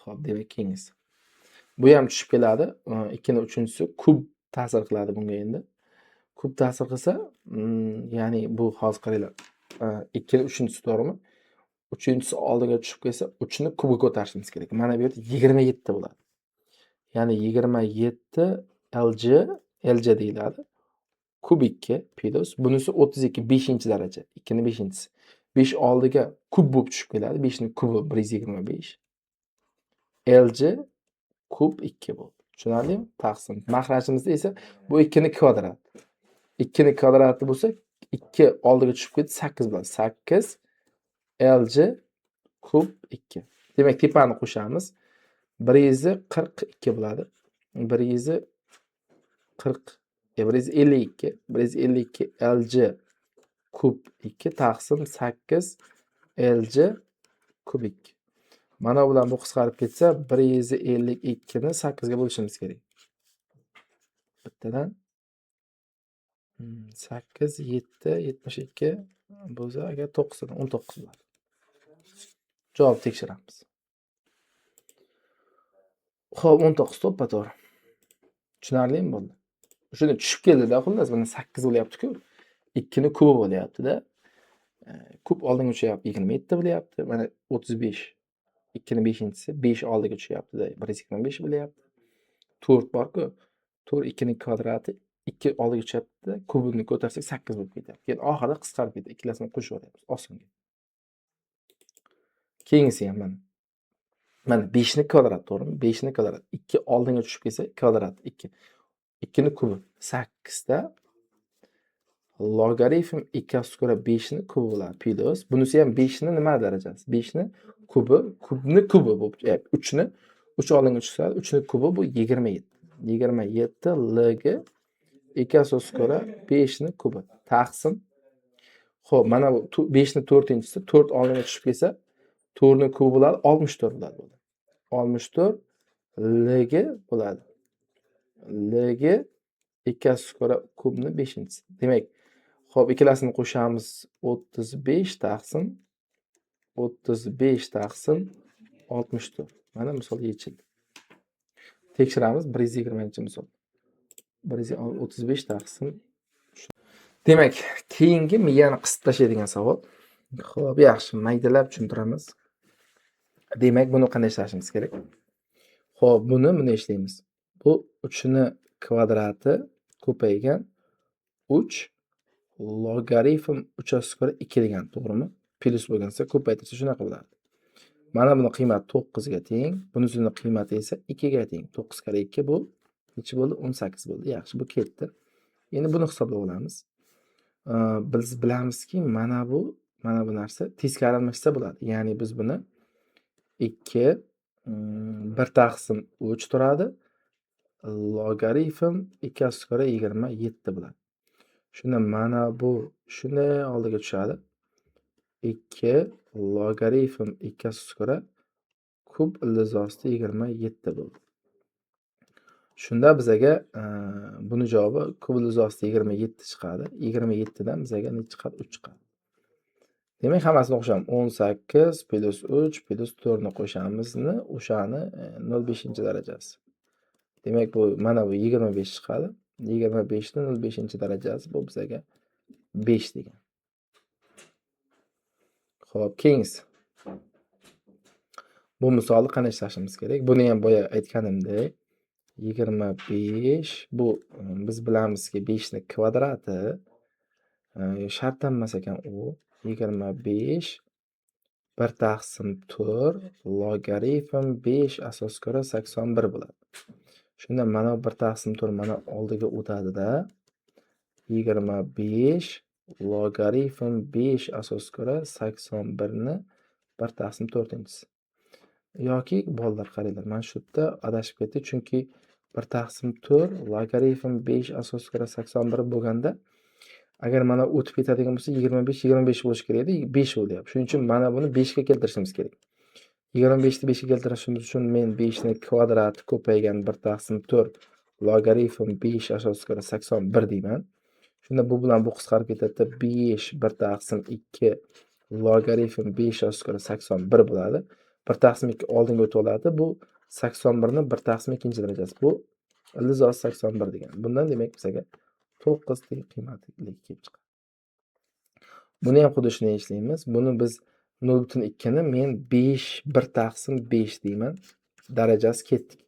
Xo'p, demak, keyingisi. Bu ham tushib keladi. 2 ning 3-chisi kub ta'sir qiladi bunga endi. Kub ta'sir qilsa, ya'ni bu hozir qaranglar. 2 ning 3-chisi to'g'rimi? 3-chisi oldinga tushib kelsa, 3 ni kubga ko'tarishimiz kerak. Mana bu yerda 27 bo'ladi. Ya'ni 27 LG, LG deyiladi. Kub 2 plus bunisi 32 5-daraja, 2 ning 5-chisi. 5 oldiga kub bo'lib tushib keladi. 5 ning kubi 125. LG kub 2 bo'ldi. Tushunarlimi? Taqsim. Maxrajimizda esa bu 2 ning kvadrat. 2 ning kvadrati bo'lsa 2 oldiga tushib ketdi 8 bo'ladi. 8 LG kub 2. Demak, tepani qo'shamiz. 142 bo'ladi. 140, 152, 152 LG kub 2 taqsim 8 LG kub 2. Mana bilan bu qisqarib ketsa 152 ni 8 ga bo'lishimiz kerak. Bittadan 8 7 72 bo'lsa agar 9 dan 19 bo'ladi. Javob tekshiramiz. Xo'p, 19 to'ppa-to'g'ri. Tushunarlimi bo'ldi? Shuni tushib keldi-da, xullas, mana 8 bo'lyapti-ku. 2 ni kubi bo'lyapti-da. Kub oldinga tushyapti, 27 bo'lyapti. Mana 35. 2 ning 5-chisi 5 oldiga tushyapti-da, 125 bo'lyapti. 4 bor-ku. 4 2 ning kvadrati 2 oldiga tushyapti-da, kubini ko'tarsak 8 bo'lib ketyapti. Keyin oxirida qisqarib ketadi. Ikkalasini qo'shib yuboryapmiz. Osonga. Keyingisi ham mana. Mana 5 ning kvadrati, to'g'rimi? 5 ning kvadrati 2 oldinga tushib kelsa kvadrat 2. 2 ning kubi 8 ta logaritm 2 ko'ra 5 ning kubi bo'ladi. Plus bunisi ham 5 ning nima darajasi? 5 ning kubi, kubni kubi bo'lib, 3 ni 3 oldinga tushsa 3 ning kubi bu 27. 27 lg 2 asos ko'ra 5 ning kubi taqsim. Xo'p, mana bu 5 ning 4-chisi 4 oldinga tushib kelsa 4 ning kubi bo'ladi, 64 bo'ladi. 64 lg bo'ladi. Lg 2 asos ko'ra kubni 5-chisi. Demak, xo'p, ikkalasini qo'shamiz 35 taqsim 35 taqsim 64. Mana misol yechildi. Tekshiramiz 120-misol. 135 taqsim. Demak, keyingi miyani qisib tashlaydigan savol. Xo'p, yaxshi, maydalab tushuntiramiz. Demak, buni qanday ishlashimiz kerak? Xo'p, buni ishlaymiz. Bu 3 ni kvadrati ko'paygan 3 logaritm 3 asosiga ko'ra 2 degan, to'g'rimi? Plus bo'lgansa ko'paytirsa shunaqa bo'ladi. Mana buni qiymati 9 ga teng, bunisini qiymati esa 2 ga teng. 9 karra 2 bu necha bo'ldi? 18 bo'ldi. Yaxshi, bu ketdi. Endi buni hisoblab olamiz. Biz bilamizki, mana bu narsa teskari almashsa bo'ladi. Ya'ni biz buni 2 1 taqsim 3 turadi. Logaritm 2 asosiga ko'ra 27 bo'ladi. Shunda mana bu shunday oldiga tushadi. 2 logaritm 2 asosiga ko'ra kub ildiz osti 27 bo'ldi. Shunda bizaga buni javobi kub ildiz 27 chiqadi. 27 dan bizaga necha chiqadi? 3 chiqadi. Demak, hammasini qo'shamiz. 18 plus 3 plus 4 ni qo'shamizni, o'shani 0,5-darajasi. Demak, bu mana bu 25 chiqadi. 25 ni 0,5-darajasi bu bizaga 5 degan. Xo'p, keyingisi. Bu misolni qanday ishlashimiz kerak? Buni ham boya aytganimdek, 25 bu biz bilamizki 5 ni kvadrati shart emas ekan u 25 1 taqsim 4 logaritm 5 asosga ko'ra 81 bo'ladi. Shunda mana 1 taqsim 4 mana oldiga o'tadi-da. 25 logaritm 5 asosga ko'ra 81 ni 1 taqsim 4-inchisi. Yoki bolalar qaranglar, mana shu yerda adashib ketdik, chunki 1 taqsim 4 logaritm 5 asosga ko'ra 81 bo'lganda, agar mana o'tib ketadigan bo'lsa 25 25 bo'lishi kerak edi, 5 bo'lyapti. Shuning uchun mana buni 5 ga keltirishimiz kerak. 25 ni 5 ga keltirishimiz uchun men 5 ni kvadrati ko'paygan 1 taqsim 4 logaritm 5 asosga ko'ra 81 deyman. Shunda bu bilan bu qisqarib ketadi-da, 5 1 taqsim 2 logaritm 5 asosga ko'ra 81 bo'ladi. 1 taqsim 2 oldinga o'tib oladi. Bu 81 ni 1 taqsim 2 darajasi. Bu ildiz 81 degan. Bundan demak bizga 9 teng qiymatli kelib chiqadi. Buni ham xuddi shunday ishlaymiz. Buni biz 0.2 ni men 5 1 taqsim 5 deyman. Darajasi ketdik.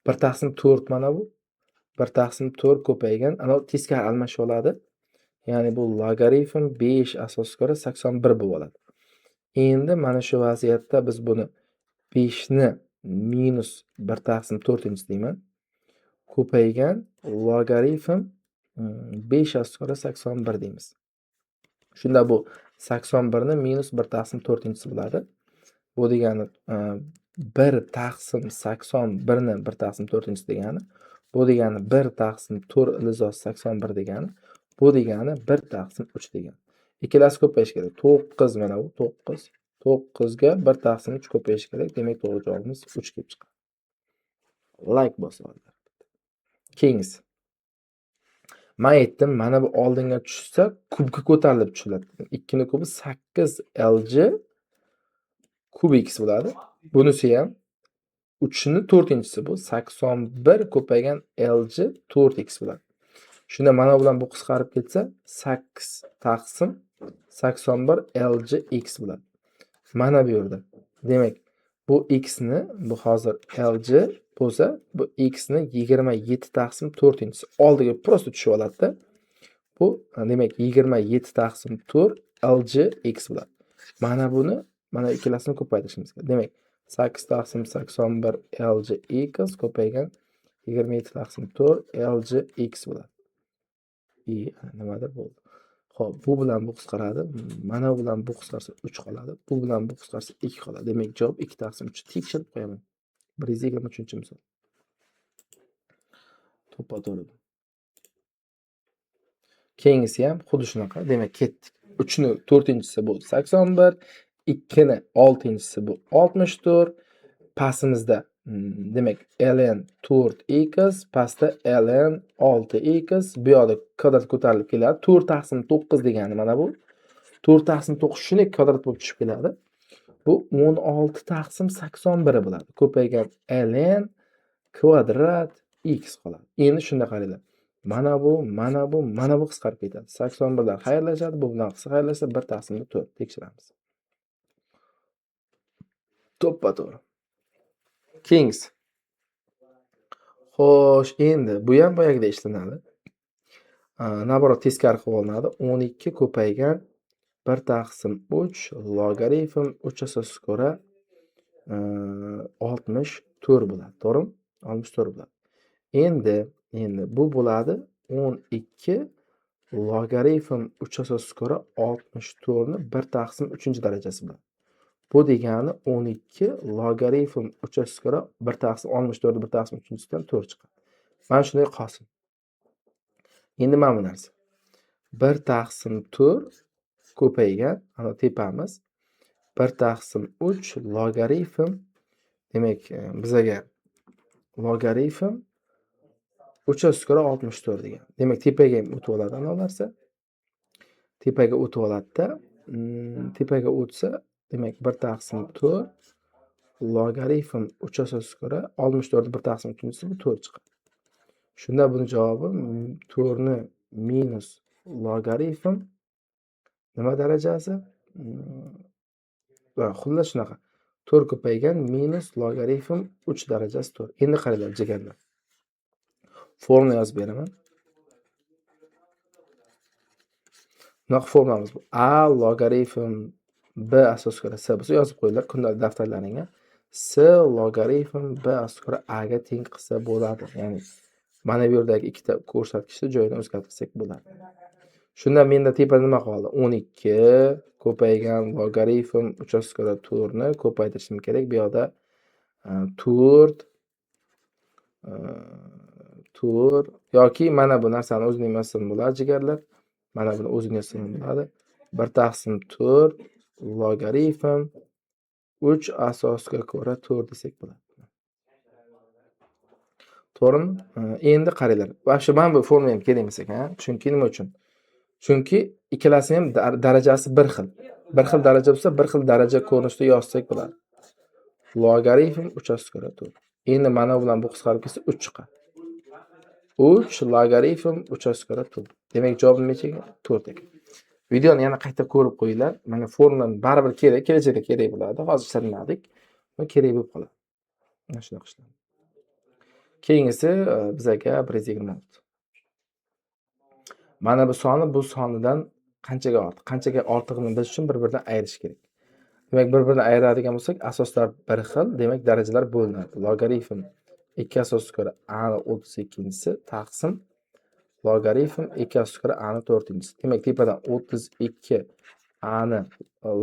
1 taqsim 4 mana bu. 1 taqsim 4 ko'paygan. Ana teskari almashib oladi. Ya'ni bu logaritm 5 asosga ko'ra 81 bo'lib oladi. Endi mana shu vaziyatda biz buni 5 ni minus 1 taqsim 4 deyman. Ko'paygan logaritm 5 asosga ko'ra 81 deymiz. Shunda bu 81 ni minus 1 taqsim 4 bo'ladi. Bu degani 1 taqsim 81 ni 1 taqsim 4 degani. Bu degani 1 taqsim 4 ildiz 81 degani. Bu degani 1 taqsim 3 degani. Ikkalasi ko'payishi kerak. 9 mana bu 9. 9 ga 1 taqsim 3 ko'payishi kerak. Demak, to'g'ri javobimiz 3 kelib chiqadi. Like bosib olinglar. Keyingisi. Men aytdim, mana bu oldinga tushsa, kubga ko'tarilib tushiladi. 2 ni kubi 8 LG kub x bo'ladi. Bunisi ham 3 ni 4-inchisi bu 81 ko'paygan LG 4x bo'ladi. Shunda mana bilan bu qisqarib ketsa 8 taqsim 81 LG x bo'ladi. Mana bu yerda. Demak, bu x ni bu hozir LG bo'lsa, bu x ni 27 taqsim 4-inchisi oldiga prosta tushib oladi-da. Bu demak 27 taqsim 4 LG x bo'ladi. Mana buni mana ikkalasini ko'paytirishimiz kerak. Demak, 8 taqsim 81 LG x ko'paygan 27 taqsim 4 LG x bo'ladi. Nimadir bo'ldi. Xo'p, bu bilan bu qisqaradi. Mana bu bilan bu qisqarsa 3 qoladi. Bu bilan bu qisqarsa 2 qoladi. Demak, javob 2 taqsim 3. Tekshirib qo'yaman. 123-misol. To'ppa-to'g'ri. Keyingisi ham xuddi shunaqa. Demak, ketdik. 3 ni 4-inchisi bu 81, 2 ni 6-inchisi bu 64. Pastimizda demak ln 4x, pastda ln 6x, bu yoqda kvadrat ko'tarilib keladi. 4 taqsim 9 degani mana bu. 4 taqsim 9 shunday kvadrat bo'lib tushib keladi. Bu 16 taqsim 81 bo'ladi. Ko'paygan ln kvadrat x qoladi. Endi shunda qaranglar. Mana bu, mana bu, mana bu qisqarib ketadi. 81 lar xayrlashadi, bu bilan xayrlashsa 1 taqsim 4 tekshiramiz. To'ppa-to'g'ri. Keyingisi. Xo'sh, endi bu ham boyagidek ishlanadi. Naborot teskari qilib olinadi. 12 ko'paygan 1 taqsim 3 logaritm 3 asosga ko'ra 64 bo'ladi. To'g'rimi? 64 bo'ladi. Endi bu bo'ladi 12 logaritm 3 asosga ko'ra 64 ni 1 taqsim 3-darajasi bo'ladi. Bu degani 12 logaritm 3 asosga ko'ra 1 taqsim 64 1 taqsim 3-dan 4 chiqadi. Mana shunday qolsin. Endi mana bu narsa. 1 taqsim 4 ko'paygan, ana tepamiz 1 taqsim 3 logaritm, demak bizaga logaritm 3 asosga ko'ra 64 degan. Demak, tepaga ham o'tib oladi ana narsa. Tepaga o'tib oladi-da. Tepaga o'tsa, demak 1 taqsim 4 logaritm 3 asosga ko'ra 64 1 taqsim 3-si bu 4 chiqadi. Shunda buni javobi 4 ni minus logaritm nima darajasi? Xullas shunaqa. 4 ko'paygan minus logaritm 3 darajasi 4. Endi qaranglar jigarlar. Formula yozib beraman. Bunaqa formulamiz bu. A logaritm B asosga ko'ra C bo'lsa yozib qo'yinglar kundalik daftarlaringga. C logaritm B asosga ko'ra A ga teng qilsa bo'ladi. Ya'ni mana bu yerdagi ikkita ko'rsatkichni joyini o'zgartirsak bo'ladi. Shunda menda tepada nima qoldi? 12 ko'paygan logaritm 3 asosga ko'ra 4 ni ko'paytirishim kerak. Bu yoqda 4 4 yoki mana bu narsani o'zini yozsam bo'ladi jigarlar. Mana buni o'zini yozsam bo'ladi. 1 taqsim 4 logaritm 3 asosga ko'ra 4 desak bo'ladi. To'g'rimi? Endi qaranglar. Вообще mana bu formula ham kerak emas ekan, chunki nima uchun? Chunki ikkalasini ham darajasi bir xil. Bir xil daraja bo'lsa, bir xil daraja ko'rinishida yozsak bo'ladi. Logaritm 3 asosga ko'ra 4. Endi mana bu bilan bu qisqarib ketsa 3 chiqadi. 3 logaritm 3 asosga ko'ra 4. Demak, javob necha ekan? 4 ekan. Videoni yana qayta ko'rib qo'yinglar. Mana formulani baribir kerak, kelajakda kerak bo'ladi. Hozir ishlatmadik. Bu kerak bo'lib qoladi. Mana shunaqa ishlar. Keyingisi bizaga 126. Mana bu soni bu sonidan qanchaga ortiq? Qanchaga ortig'ini bilish uchun bir-biridan ayirish kerak. Demak, bir-biridan ayiradigan bo'lsak, asoslar bir xil, demak darajalar bo'linadi. Logaritm 2 asosga ko'ra a ni 32-si taqsim logaritm 2 asosga ko'ra a ni 4-si. Demak, tepadan 32 a ni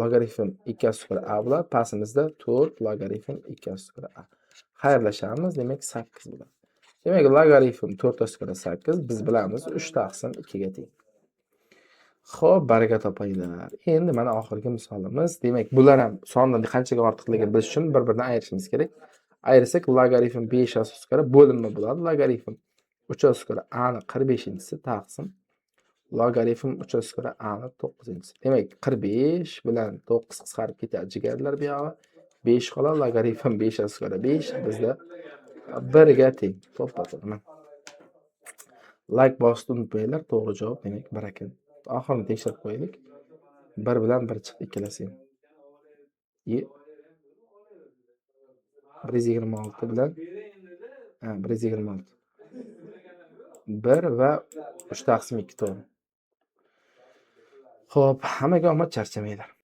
logaritm 2 asosga ko'ra a bo'ladi, pastimizda 4 logaritm 2 asosga ko'ra a. Xayrlashamiz, demak 8 bo'ladi. Demak, logaritm 4 asosga ko'ra 8 biz bilamiz 3 taqsim 2 ga teng. Xo'p, baraka topinglar. Endi mana oxirgi misolimiz. Demak, bular ham sondan qanchaga ortiqligini bilish uchun bir-biridan ayirishimiz kerak. Ayirsak logaritm 5 asosga ko'ra bo'linma bo'ladi. Logaritm 3 asosga ko'ra a ni 45-si taqsim logaritm 3 asosga ko'ra a ni 9-si. Demak, 45 bilan 9 qisqarib ketadi jigarlar bu yog'i. 5 qoladi, logaritm 5 asosga ko'ra 5 bizda 1 ga teng. To'ppa-to'g'ri. Like bosishni unutmanglar. To'g'ri javob demak 1 ekan. Oxirini tekshirib qo'yaylik. 1 bilan 1 chiqdi ikkalasi ham. 126 bilan 126. 1 va 3 taqsim 2 to'g'ri. Xo'p, hammaga omad, charchamanglar.